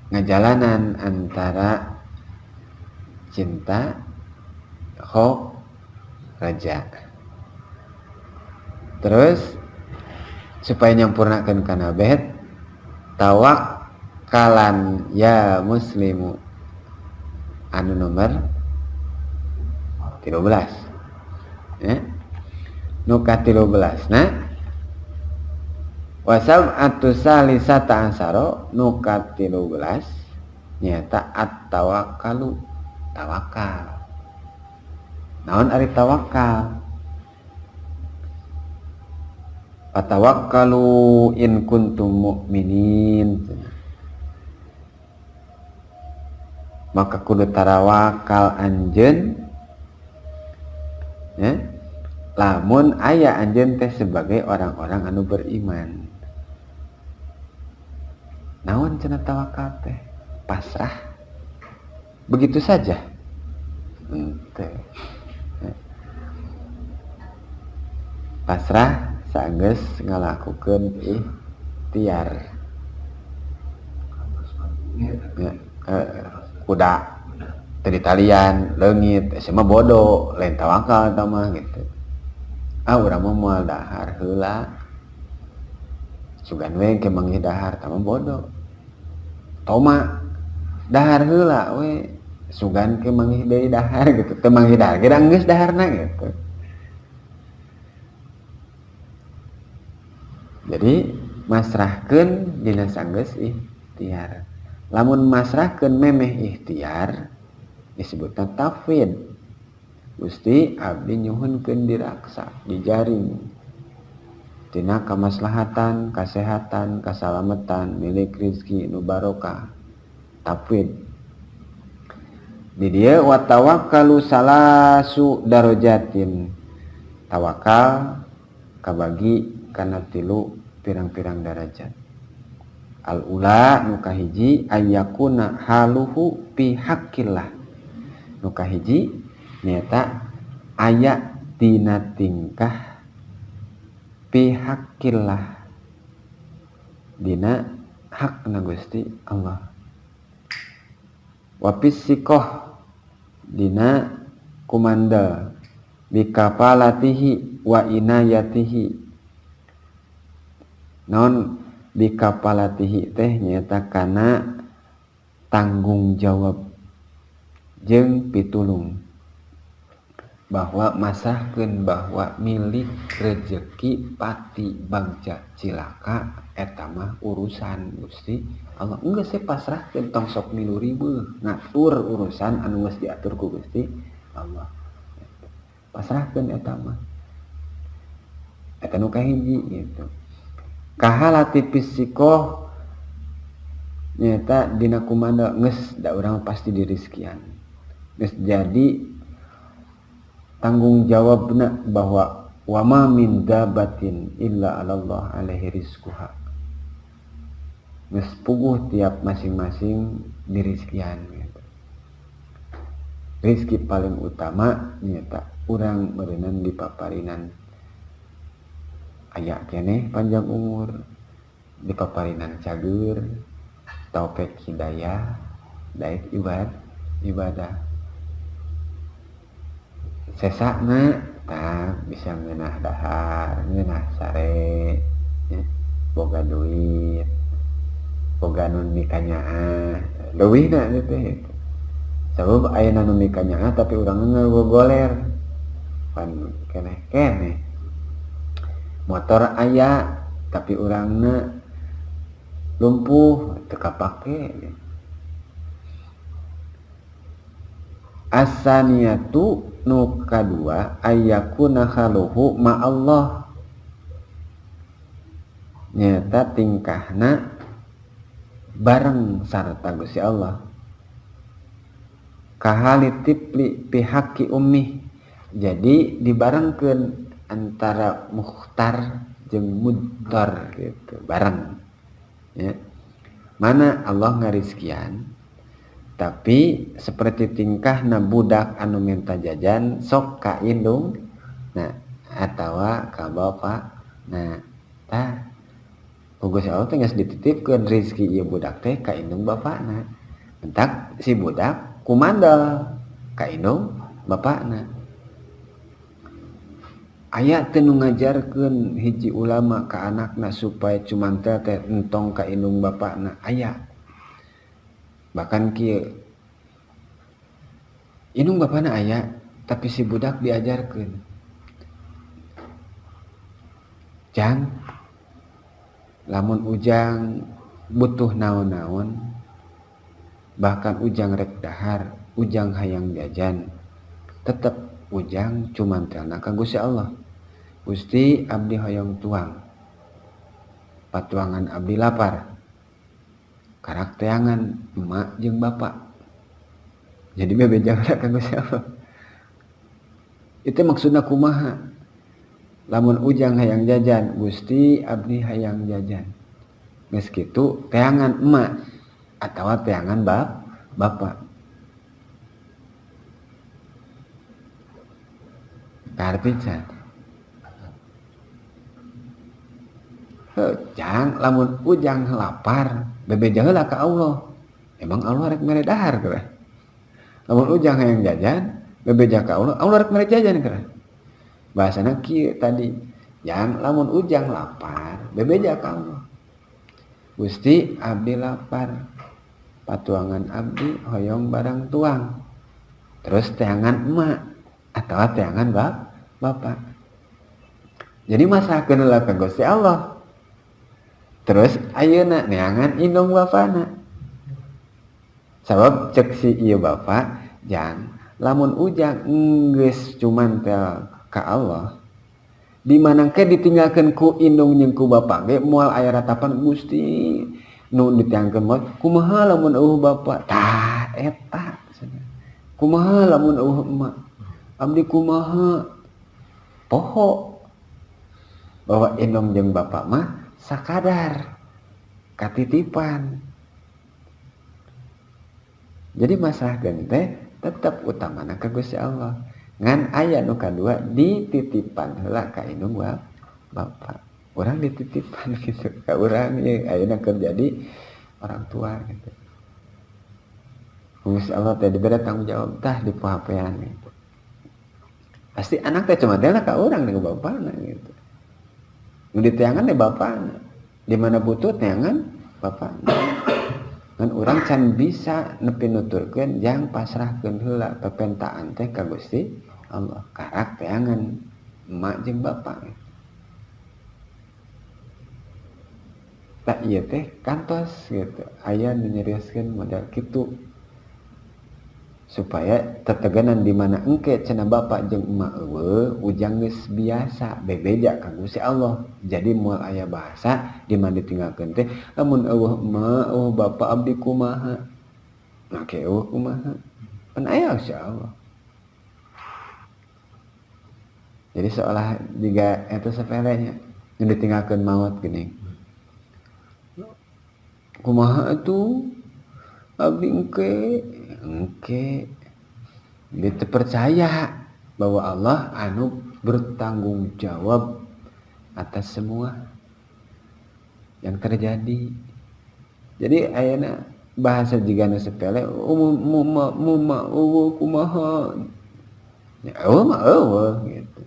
Ngajalanan antara cinta, khauf, raja. Terus supaya nyampurnakeun kana bait tawakkalan ya muslimu anu nomor 13 ya. Nu ka-13 na wasab'atu salisata asaro nu ka-13 nyaeta at-tawakkalu, tawakal. Naon ari tawakal? Fatawakkalu in kuntum mu'minin. Maka kudu tarawakal anjeun ya, lamun aya anjeun teh sebagai orang-orang anu beriman. Naon cenah tawakal teh? Pasrah. Begitu saja. Henteu. Pasrah Saenggeus ngalakukeun ikhtiar. Ya, kuda teu ditalian leungit, sia mah bodoh, lain tawakal eta mah gitu. Ah urang mah moal dahar heula. Sugan we engke manggih dahar, tah mah bodoh. Toma dahar heula we, sugan ke manggih deui dahar gitu. Teu manggih dahar ge geus daharna gitu. Jadi masrahkeun dina sanggeus ikhtiar. Lamun masrahkeun memeh ikhtiar disebutna tafwid. Gusti abdi nyuhunkeun diraksa, dijaring tina kamaslahatan, kasehatan, kasalamatan, milik rizki nu barokah. Tafwid. Di dieu wa tawakkalu salasu darajatin. Tawakal kabagi kana tilu pirang-pirang darajat. Al ula nu kahiji ayyakuna haluhu fi haqqillah. Nu kahiji nyaeta aya dina tingkah fi haqqillah, dina hakna Gusti Allah. Wa fisikoh dina kumandel bikafalatihi wa inayatihi. Naon bikafalatihi teh nyaeta kana tanggung jawab jeung pitulung, bahwa masahkeun bahwa milik rejeki pati bagja cilaka eta mah urusan Gusti Allah. Geus we pasrahkeun, tong sok milu ribeuh ngatur urusan anu geus diatur ku Gusti Allah. Pasrahkeun eta mah. Eta nu kahiji gitu. Kahalati fisikoh nyaeta dina kumanda geus da urang pasti dirizkian. Geus jadi tanggung jawabna bahwa wa ma min dabatin illa 'alallah alaihi rizquha. Geus puguh tiap masing-masing dirizkian gitu. Rizki paling utama nyaeta urang meureunan dipaparinan aya keneh panjang umur, dipaparinan cager, taufik hidayah, daek ibadah. Sesakna tah bisa ngeunah dahar, ngeunah sare, ya, boga duit, boga nu mikanyaah, leuwihna teh gitu. Sabab aya nu mikanyaah tapi urang ngagogoler pan keneh-keneh. Motor aya tapi urangna lumpuh teu kapake. Asaniyatu nu kadua ayyakuna khaluhu ma'allah, nyata tingkahna bareng sarta Gusti Allah. Kahali tipli pihaki ummih, jadi dibarengkeun antara mukhtar jeung mudtar gitu, bareng ya. Mana Allah ngarizkian tapi seperti tingkahna budak anu minta jajan sok ka indung nah atawa ka bapak. Nah tah ku Gusti Allah teh geus dititipkeun rezeki ieu budak teh ka indung bapakna. Entak si budak kumandel ka indung bapakna. Aya teh nu ngajarkeun hiji ulama ka anakna supaya cumantel teh entong ka indung bapakna, aya. Bahkan kieu indung bapakna aya tapi si budak diajarkeun, jang lamun ujang butuh naon-naon, bahkan ujang rek dahar, ujang hayang jajan, tetep ujang cumantelna ka Gusti Allah. Gusti abdi hoyong tuang, patuangan abdi lapar, karak teangan emak jeung bapak. Jadi bebejana ka Gusti Allah. Itu maksudna kumaha? Lamun ujang hayang jajan, Gusti abdi hayang jajan. Geus kitu teangan emak atawa teangan bapak. Karti can. Jang lamun ujang lapar bebeja heula ka Allah. Emang Allah rek mere dahar geura. Lamun ujang hayang jajan bebeja ka Allah, Allah rek mere jajan geura. Bahasana kieu tadi, jang lamun ujang lapar bebeja ka Allah. Gusti abdi lapar, patuangan abdi hoyong barang tuang. Terus teangan emak atau teangan bapak. Jadi masrahkeun heula ka Gusti Allah. Terus ayeuna neangan indung bapana. Sabab cek si ieu bapak, jang lamun ujang geus cumantel ka Allah, di mana ke ditinggalkeun ku indung jeung ku bapak ge moal aya ratapan Gusti nu ditiangkeun mah kumaha lamun eueuh bapak tah eta kumaha lamun eueuh emak abdi kumaha poho bahwa indung jeung bapak mah sakadar katitipan. Jadi masrahkeun teh tetep utamana ka Gusti Allah. Ngan aya nu kadua dititipan heula ka indung bapak. Urang dititipan gitu ka urang ye ayeuna keur jadi orang tua gitu. Gusti Allah teh dibere tanggung jawab tah di pohapean gitu. Pasti anak teh cuma teh ka urang jeung bapana gitu. Nu diteangan teh bapana. Di mana butuh teangan bapana. Ngan urang can bisa nepi nuturkeun jang pasrahkeun heula pepentaan teh ka Gusti Allah. Karak teangan emak jeung bapak. Tak ieu teh kantos gitu. Aya nu nyerioskeun model kitu. Supaya tetegenan di mana engke cenah bapak jeung emak eueuh ujang geus biasa bebeja ka Gusti Allah. Jadi moal aya bahasa di mana ditinggalkeun teh lamun eueuh emak eueuh bapak abdi kumaha. Nah ke eueuh kumaha. Pan aya Gusti Allah. Jadi seolah jiga eta sepelenya nu ditinggalkeun maot geuning. Kumaha atuh abdi engke engke dia percaya bahwa Allah anu bertanggung jawab atas semua yang terjadi. Jadi ayeuna bahasa jigana sepele umum muma eueuh kumaha ya eueuh mah eueuh gitu.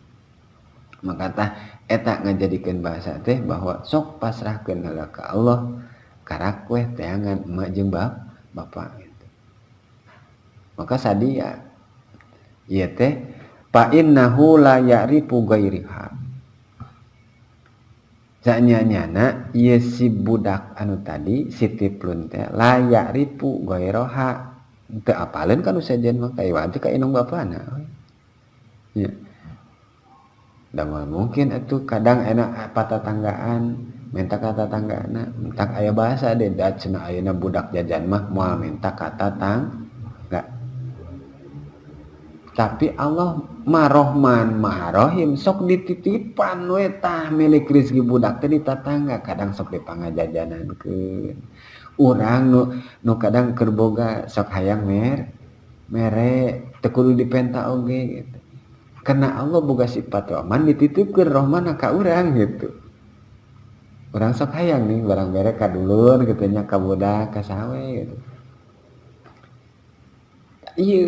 Maka tah eta ngajadikeun bahasa teh bahwa sok pasrahkeun heula ka Allah karak weh teangan emak jeung bapak gitu. Maka sadia ieu teh fa innahu la ya'rifu ghairiha. Sanyanyana ieu si budak anu tadi si tiplun teh la ya'rifu ghairaha. Teu apaleun kan sejen mah ka ieu teh ka indung bapana. Nya. Da moal mungkin atuh kadang enak patatanggaan minta ka tatanggana, minta aya bahasa deh da cenah ayeuna budak jajan mah moal minta ka tatangga. Tapi Allah Marohman Maharohim sok dititipan we tah milik rezeki budak teh di tatangga kadang sok dipangajajanankeun. Urang nu kadang keur boga sok hayang mere teu kudu dipenta oge gitu. Karena Allah boga sifat Rahman dititipkeun Rahman ka urang gitu. Urang sok hayang nih barang mere ka dulur gitu nya ka budak ka saha we gitu. Ieu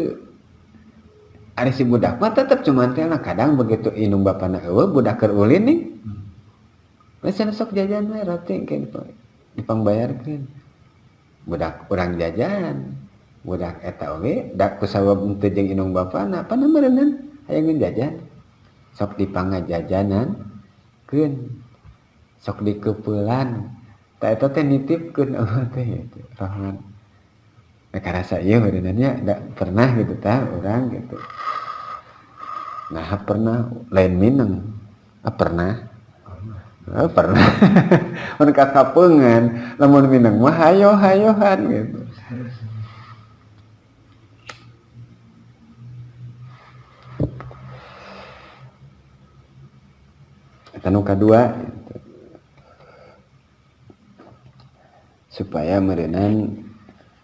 ari si budak mah tetep cuman teh lah kadang begitu indung bapana eueuh budak keur ulin nih. Geus sok jajan we roti ke dipangbayarkeun. Budak urang jajan, budak eta oge da kusabab teu jeung indung bapana pana meureunnan hayang jajan. Sok dipangajajanan keun. Sok dikeupelan. Ta eta teh nitipkeun Allah teh gitu. Rahman. Nah, karasa ieu meureunna da pernah gitu tah urang gitu. Nah, pernah lain mineng. Ah, pernah. Ah, pernah. Mun kakapeungan, lamun mineng mah hayo-hayohan gitu. Eta nu kadua gitu. Supaya meureunan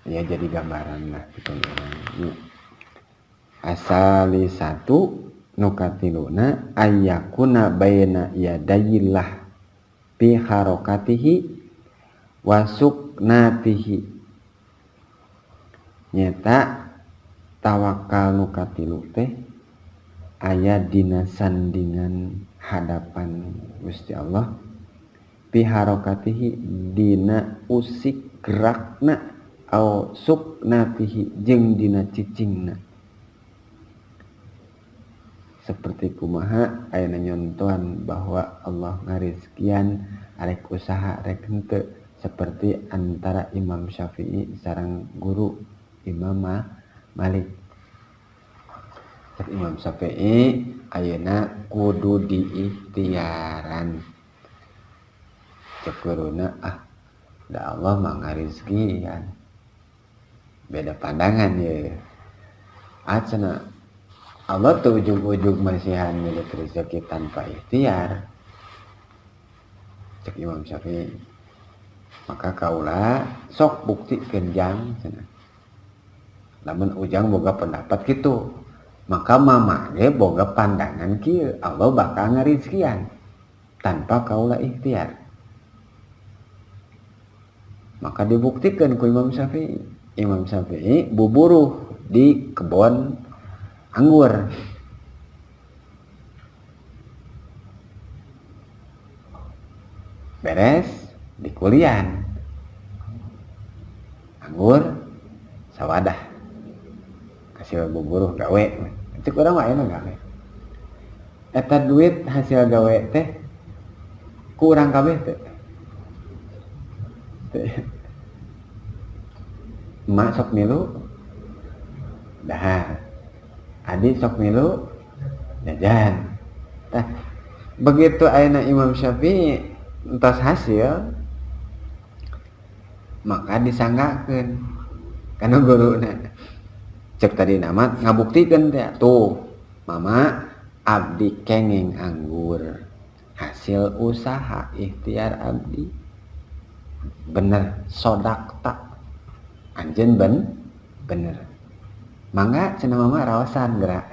ya jadi gambaran lah gitu. Asali satu nu katiluna ayyakuna baina yadayillah. Bi harokatihi wa suknatihi. Nyata tawakal nu katilu teh aya dina sandingan hadapan Gusti Allah bi harokatihi dina usik gerakna au suknatihi jeung dina cicingna. Seperti kumaha ayeuna nyontohan bahwa Allah ngarizkian arek usaha rek henteu, seperti antara Imam Syafi'i sareng guru Imam Malik. Cek Imam Syafi'i ayeuna kudu diikhtiaran. Cek guruna da Allah mah ngarizkian. Beda pandangan ye. Cenah Allah tuh ujug-ujug masihan milik rezeki tanpa ikhtiar. Cek Imam Syafi'i. Maka kaula sok buktikeun jang cenah. Lamun ujang boga pendapat kitu, maka mama ge boga pandangan kieu, Allah bakal ngarizkian tanpa kaula ikhtiar. Maka dibuktikan ku Imam Syafi'i. Imam Syafi'i buburuh di kebon anggur. Beres di kulian. Anggur sawadah. Hasil buburuh gawe. Cek urang mah ayeuna gawe. Eta duit hasil gawe teh kurang kabeh teh. Emak sok milu dahar, adi sok milu jajan. Tah, begitu ayeuna Imam Syafi'i entos hasil maka disanggakeun kana guruna. Cek tadi nama ngabuktikeun teh tuh mama abdi kenging anggur hasil usaha ikhtiar abdi bener sodakta anjeun bener mangga cenah mama raosan gerak.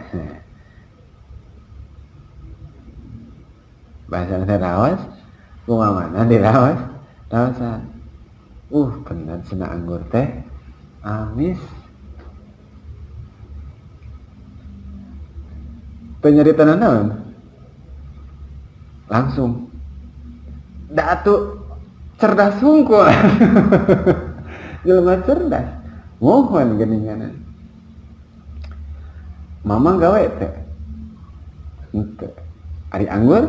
Bahasa teh raos kumaha diraos raosan bener cenah anggur teh amis. Penyeritaan naon? Langsung da atuh cerdas hungkul. Jelema cerdas mohon geuninganan. Mama gawe teh henteu ari anggur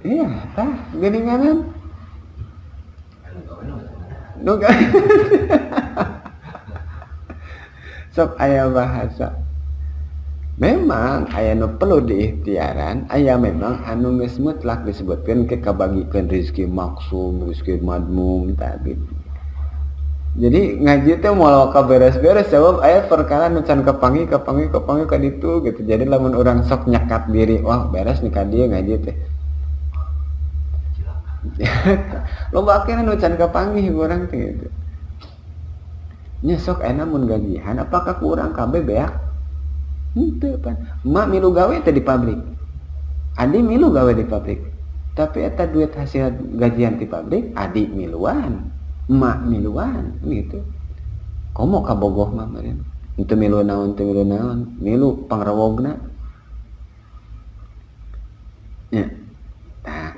iya tah geuninganan nu sok aya bahasa memang aya nu perlu diikhtiaran, aya memang anu geus mutlak disebutkeun ke kabagikeun rezeki maksum, rezeki madmum tadi. Jadi ngaji teh moal kaberes-beres sebab aya perkara nu can kapanggih ka ditu gitu. Jadi lamun urang sok nyekat diri, wah beres nih ka dieu ngaji teh. Loba keneh nu can kapanggih urang teh gitu. Nya sok aya mun gajihan apakah ku urang kabeh beak? Henteu pan. Emak milu gawe teh di pabrik. Adi milu gawe di pabrik. Tapi eta duit hasil gajian di pabrik adi miluan, emak miluan gitu. Komo kabogoh mah meureun. Henteu milu naon, teu milu naon, milu pangrewogna. Nya. Tah,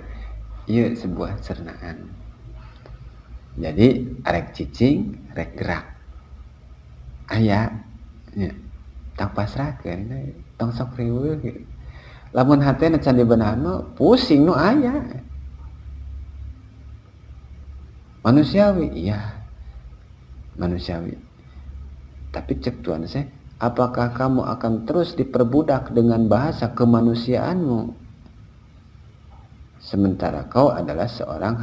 ieu sebuah cernaan. Jadi arek cicing, rek gerak. Aya nya. Tang pasrahkeun tong sok riweuh gitu. Lamun hatena can dibenahan mah pusing nu aya. Manusiawi, iya. Manusiawi. Tapi cek Tuhan saya, apakah kamu akan terus diperbudak dengan bahasa kemanusiaanmu? Sementara kau adalah seorang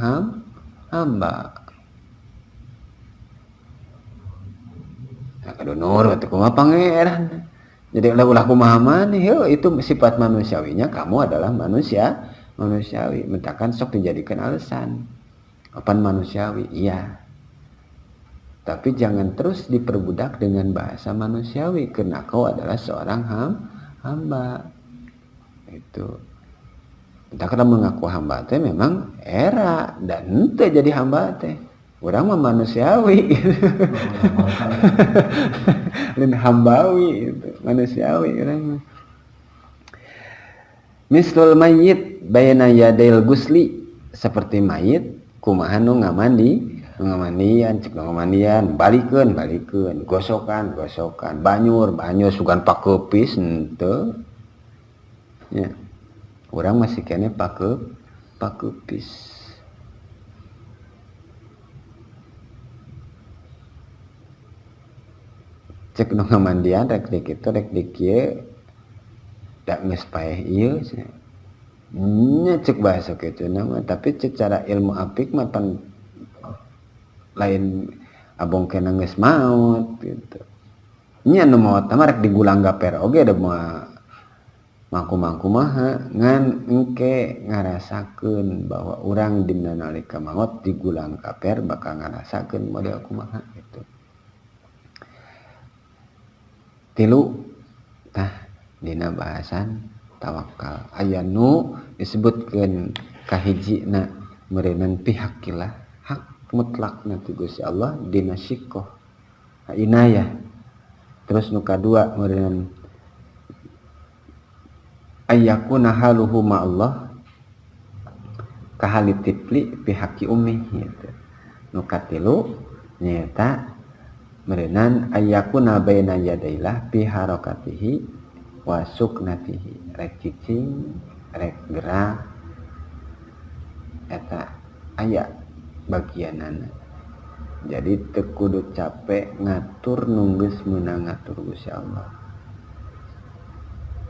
hamba. Nah, kadonor atuh kumaha pangeran. Jadi ulah kumaha maneh, heuh itu sifat manusiawinya, kamu adalah manusia, manusiawi. Mentakan sok dijadikan alasan. Apan manusiawi? Iya. Tapi jangan terus diperbudak dengan bahasa manusiawi karena kau adalah seorang hamba. Itu. Entah karena mengaku hamba teh memang era dan henteu jadi hamba teh. Urang mah manusiawi. Lain hambawi gitu, manusiawi urang mah. Mislul mayyit baina yadail gusli, seperti mayit kumaha nu ngamandi, nu ngamandian, cek nu ngamandian, balikeun, balikeun, gosokan, gosokan, banyur, banyur, sugan pakeupis henteu. Ya. Urang masih kene pakeupis. Cek nu ngamandian rek di kitu rek di kieu da geus paeh ieu cenah. Nya cek bahasa kitu mah, tapi secara ilmu apik mah pan lain abong kena geus maot gitu. Nya nu maot mah rek digulang gaper oge da mah mangku-mangku maha ngan engke ngarasakeun bahwa urang dina nalika maot digulang kaper bakal ngarasakeun model kumaha gitu. Tilu tah dina bahasan tawakal aya nu disebutkeun kahijina meureunnan pihakillah hak mutlakna ti Gusti Allah dina syikoh inayah. Terus nu kadua meureunnan ayyakuna haluhu ma Allah kahali tifli pihaki ummi gitu. Nu katilu nyaeta meureunnan ayyakuna baina yadailah fi harakatihi wa suknatihi, rek cicing rek gerak eta aya bagianana. Jadi teu kudu capek ngatur nu geus meunang ngatur Gusti Allah.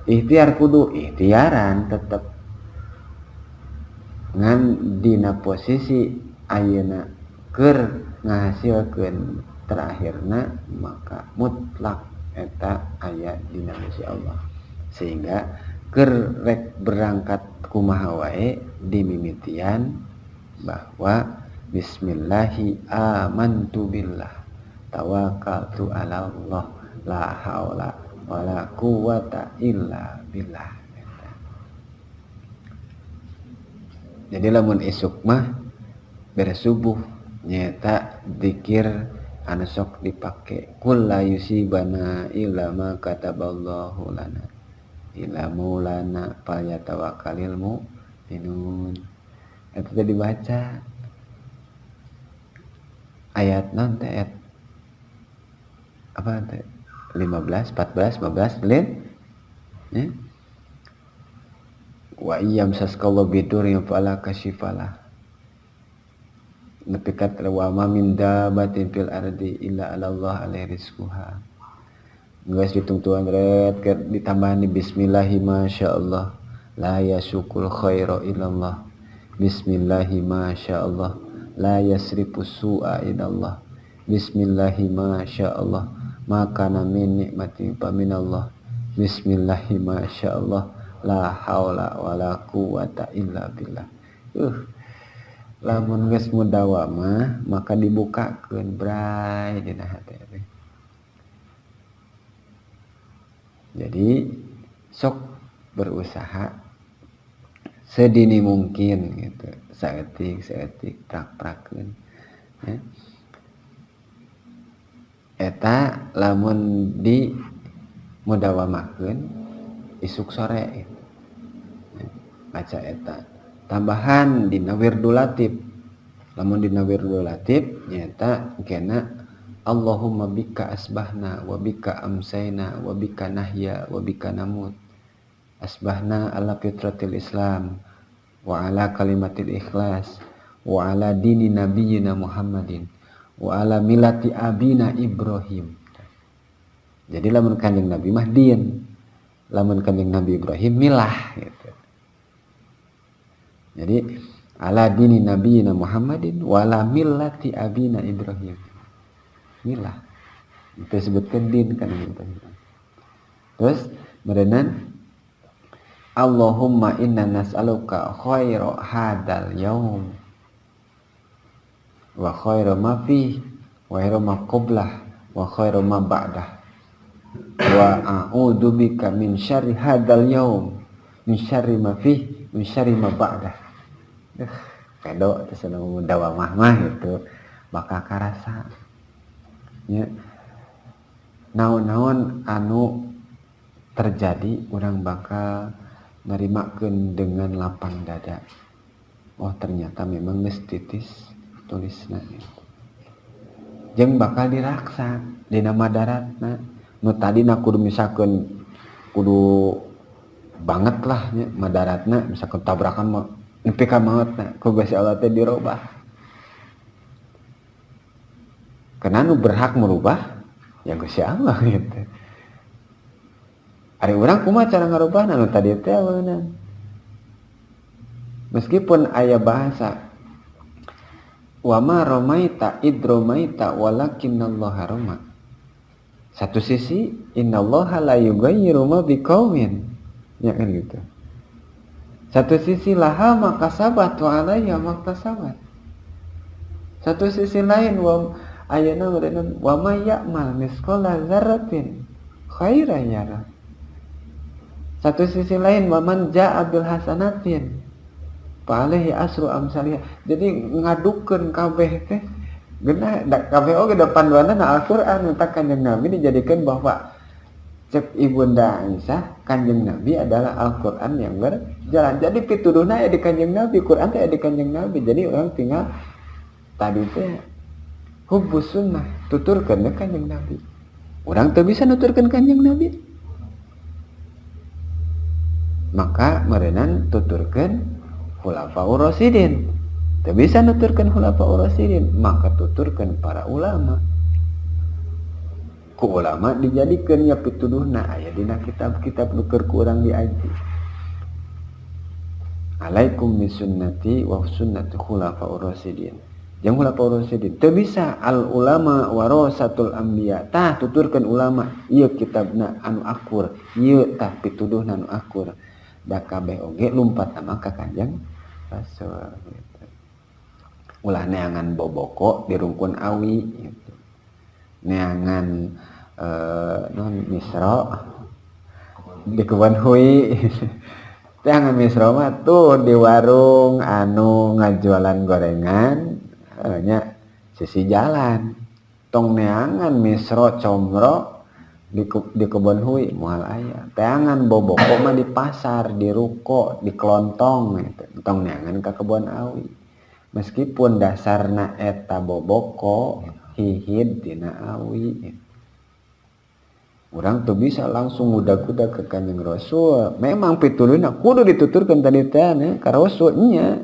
Ikhtiar kudu ikhtiaran tetep ngan dina posisi ayeuna keur ngahasilkeun terakhirna maka mutlak eta aya dina Gusti Allah. Sehingga keur rek berangkat kumaha wae dimimitian bahwa bismillahi amantu billah tawakkaltu ala Allah la haula wala quwata illa billah. Jadi lamun isuk mah beres subuh nyaeta zikir anu sok dipake kul la yusibana illa ma kataballahu lana illa maulana falyatawakkalil mu'minun. Eta teh dibaca ayat naon teh, ayat apa teh 15, 14, 15 lin ya. Wa iyyam sasqallahu bidurrin fala kashifalah nepi ka wa ma min dabatin fil ardi illa 'ala Allah alaihi rizquha. Geus ditungtuan ret ditambahan di bismillahi masyaallah la yasukul khaira illallah bismillahi masyaallah la yasrifu su'a illallah bismillahi masyaallah ma kana min nikmatin fa minallah bismillahi masyaallah la haula wala quwata illa billah. Lamun geus mudawamah maka dibukakeun bray dina hate teh. Jadi sok berusaha sedini mungkin gitu, saeutik-saeutik prak-prakeun ya. Eta lamun di mudawamahkeun isuk sore gitu. Ya, baca eta tambahan dina wirdul latif. Lamun dina wirdul latif nyaeta kena Allahumma bika asbahna wa bika amsayna wa bika nahya wa bika namut. Asbahna ala fitratil Islam wa ala kalimatil ikhlas wa ala dini nabiyina Muhammadin wa ala millati abina Ibrahim. Jadi lamun Kanjeng Nabi mah din, lamun Kanjeng Nabi Ibrahim milah gitu. Jadi ala dini nabiyina Muhammadin wa ala millati abina Ibrahim. Milah. Itu disebutkan din kan Ibrahim. Terus merenan Allahumma inna nas'aluka khaira hadal yaum wa khaira ma fihi wa khaira ma qablah wa khaira ma ba'dah wa a'udzu bika min syarri hadal yaum Min syarri ma fih, min syarri ma ba'dah. Pedo teh seneng dawamah mah gitu. Bakal karasa. Nya. Naon-naon anu terjadi urang bakal narimakeun dengan lapang dada. Oh ternyata memang geus titis tulisna gitu. Jeung bakal diraksa dina madaratna. Nu tadina kudu misalkeun kudu banget lah nya madaratna, misalkeun tabrakan mah nepi ka maotna, ku Gusti Allah teh dirobah. Karena nu berhak merubah ya Gusti Allah gitu. Ari urang kumaha cara ngarubahna nu tadi teh aweuna. Meskipun aya bahasa wa ma ramaita id ramaita walakinnallaha rama. Satu sisi innallaha la yughayyiru ma biqaumin. Ya kan gitu. Satu sisi laha ma kasabat wa alaiha maktasabat. Satu sisi lain wa ayeuna meureunna wa may ya'mal misqala dzarratin khairan yarah. Satu sisi lain wa man jaa bil hasanatin fa alaihi asru amsalihah. Jadi ngadukeun kabeh teh geunah da kabeh oge da panduanna Al-Qur'an tentang Kanjeng Nabi dijadikeun bahwa cek Ibunda Aisyah Kanjeng Nabi adalah Al-Qur'an yang berjalan. Jadi pituduhna aya di Kanjeng Nabi, Qur'an teh aya di Kanjeng Nabi. Jadi orang tinggal tadi teh hubbus sunnah tuturkeun Kanjeng Nabi. Urang teu bisa nuturkeun Kanjeng Nabi. Maka meureunan tuturkeun Khulafaur Rasyidin. Teu bisa nuturkeun Khulafaur Rasyidin, maka tuturkeun para ulama. Ku ulama dijadikeun nya pituduhna aya dina kitab-kitab nu keur ku urang diaji. Alaikum bisunnati wa sunnati Khulafaur Rasyidin. Jeung Khulafaur Rasyidin teu bisa al ulama warasatul anbiya. Tah tuturkeun ulama ieu kitabna anu akur, ieu tah pituduhna anu akur. Da kabeh oge lumpat mah ka Kanjeng Rasul gitu. Ulah neangan boboko di rungkun awi gitu. Neangan non misro di kebun hui. Neangan misro mah tuh di warung anu ngajualan gorengan nya sisi jalan. Tong neangan misro comro di kebun hui moal aya. Teangan boboko mah di pasar, di ruko, di kelontong gitu. Tong neangan ka kebun awi. Meskipun dasarna eta boboko hihid tina awi. Urang tuh bisa langsung udag-udag ke Kanjeng Rasul. Memang pituluna kudu dituturkeun tadi teh nya ka Rasul nya.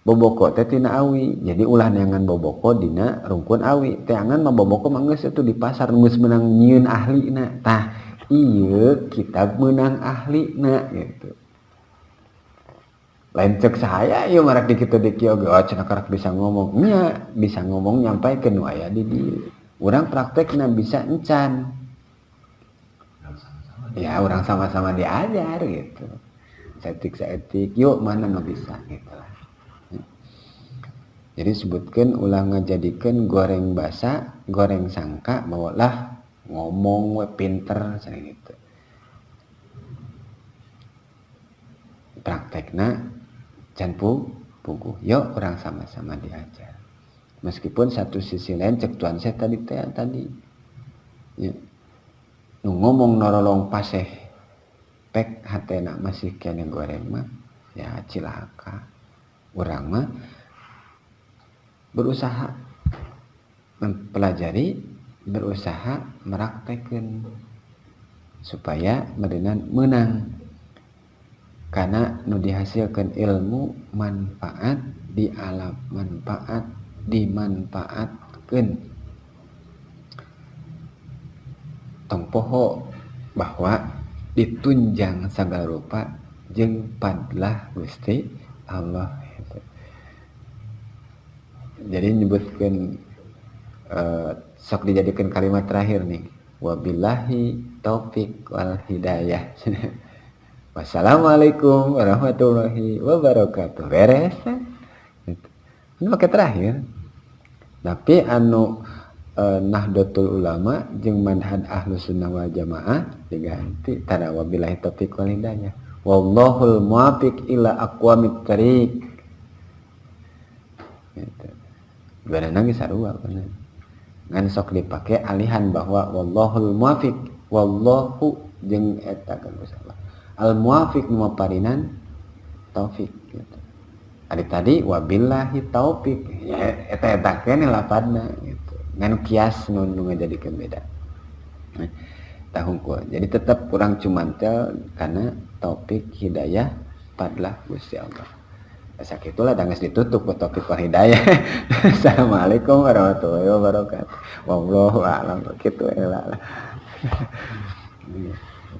Boboko teh tina awi. Jadi ulah neangan boboko dina rungkun awi. Teangan mah boboko mah geus atuh di pasar geus meunang nyieun ahlina. Tah ieu kitab meunang ahlina gitu. Lain cek saya ieu marak di kitu di kieu oge oh cenah karak bisa ngomong. Nya bisa ngomong nyampaikeun nu aya di dieu. Urang praktekna bisa encan. Ya urang sama-sama diajar gitu. Saeutik-saeutik yuk mana nu bisa gitu lah. Jadi sebutkan ulah ngajadikeun goreng basa, goreng sangka bahwa lah ngomong we pinter cenah gitu. Praktekna can puguh. Yuk urang sama-sama diajar. Meskipun satu sisi lain cek tuan saya tadi teh tadi. Ya. Nu ngomong norolong paseh pek hatena masih kene goreng mah ya cilaka. Urang mah berusaha mempelajari, berusaha meraktekeun supaya meureunan meunang. Karena nu dihasilkan ilmu manfaat di alam manfaat dimanfaatkeun. Tong poho bahwa ditunjang sagala rupa jeung padlah Gusti Allah. Jadi nyebutkeun sok dijadikan kalimat terakhir nih, wabillahi taufik wal hidayah. Wassalamualaikum warahmatullahi wabarakatuh. Beres. Ini pakai terakhir. Tapi anu Nahdlatul Ulama jeung manhaj Ahlus Sunnah wal Jamaah diganti tada wabillahi taufiq wal hidayah wallahul muwaffiq ila aqwamit thariq gitu. Beunang ge sarua beunang. Ngan sok dipake alihan bahwa wallahul muwaffiq wallahu jeung eta kan Allah. Al muwaffiq nu maparinan taufik gitu. Ari tadi wabillahi taufik ya eta-eta keneh lapadna gitu. Ngan kias nu ngajadikeun beda. Nah, tahungkul. Jadi tetap kurang cumantel karena taufik hidayah padlah Gusti Allah. Sakitulah da geus ditutup ku taufik wal hidayah. Assalamualaikum warahmatullahi wabarakatuh. Wallahu a'lam. Kitu heula lah.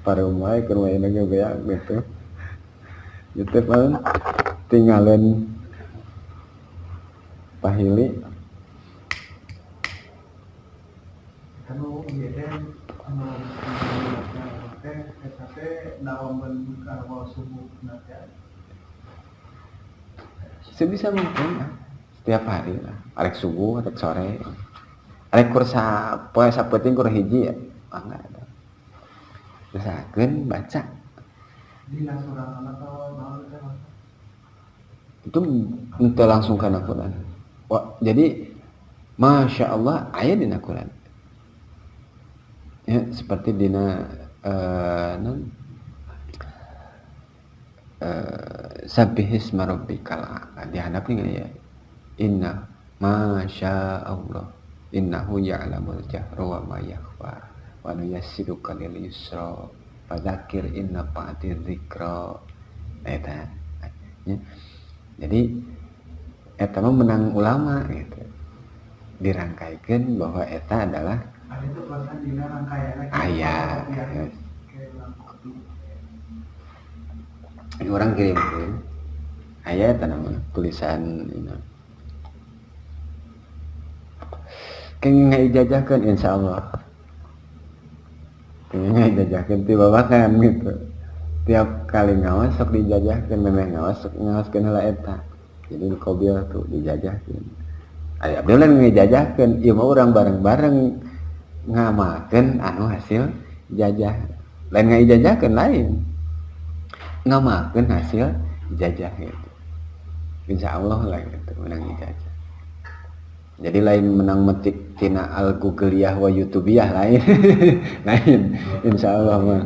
Pareum wae keur wae ge beak gitu. Gitu paling tinggalin pahili. Anu ieu teh anu teh eta teh naon ka subuh na teh. Sebisa mungkin lah. Setiap hari lah. Arek subuh, arek sore. Arek kur sapoe sapenting kur hiji ya. Mangga eta. Usahakeun baca. Dina surat atau naon teh? Itu ente langsung kana Quran. Wah, jadi Masya Allah aya dina Quran. Ya, seperti dina sabbihisma rabbikal a'la dihandap nih ya. Inna masya Allah innahu ya'lamul jahra wa ma yakhfa wa nuyassiruka lil yusra fadzakir inna fa'ati dzikra. Nah, eta ya. Jadi eta mah menang ulama gitu. Dirangkaikeun bahwa eta adalah ada itu perasaan dina rangkaianna aya. Yes. Ini orang kirimkeun. Aya eta nama tulisan ini. Kenging ngaijazahkeun insyaallah. Kenging ngaijazahkeun ti babakan gitu. Tiap kali ngawas sok dijajahkeun, memeh ngawas sok ngawaskeun heula eta. Jadi di kobil tuh dijajahkeun. Aya abdi lain ngijajahkeun, ieu mah urang bareng-bareng ngamalkeun anu hasil jajah. Lain ngaijazahkeun lain. Ngamalkeun hasil jajah gitu. Insyaallah lah gitu menang ijazah. Jadi lain menang metik tina al googleyah wa youtubeyah lain. Lain insyaallah mah.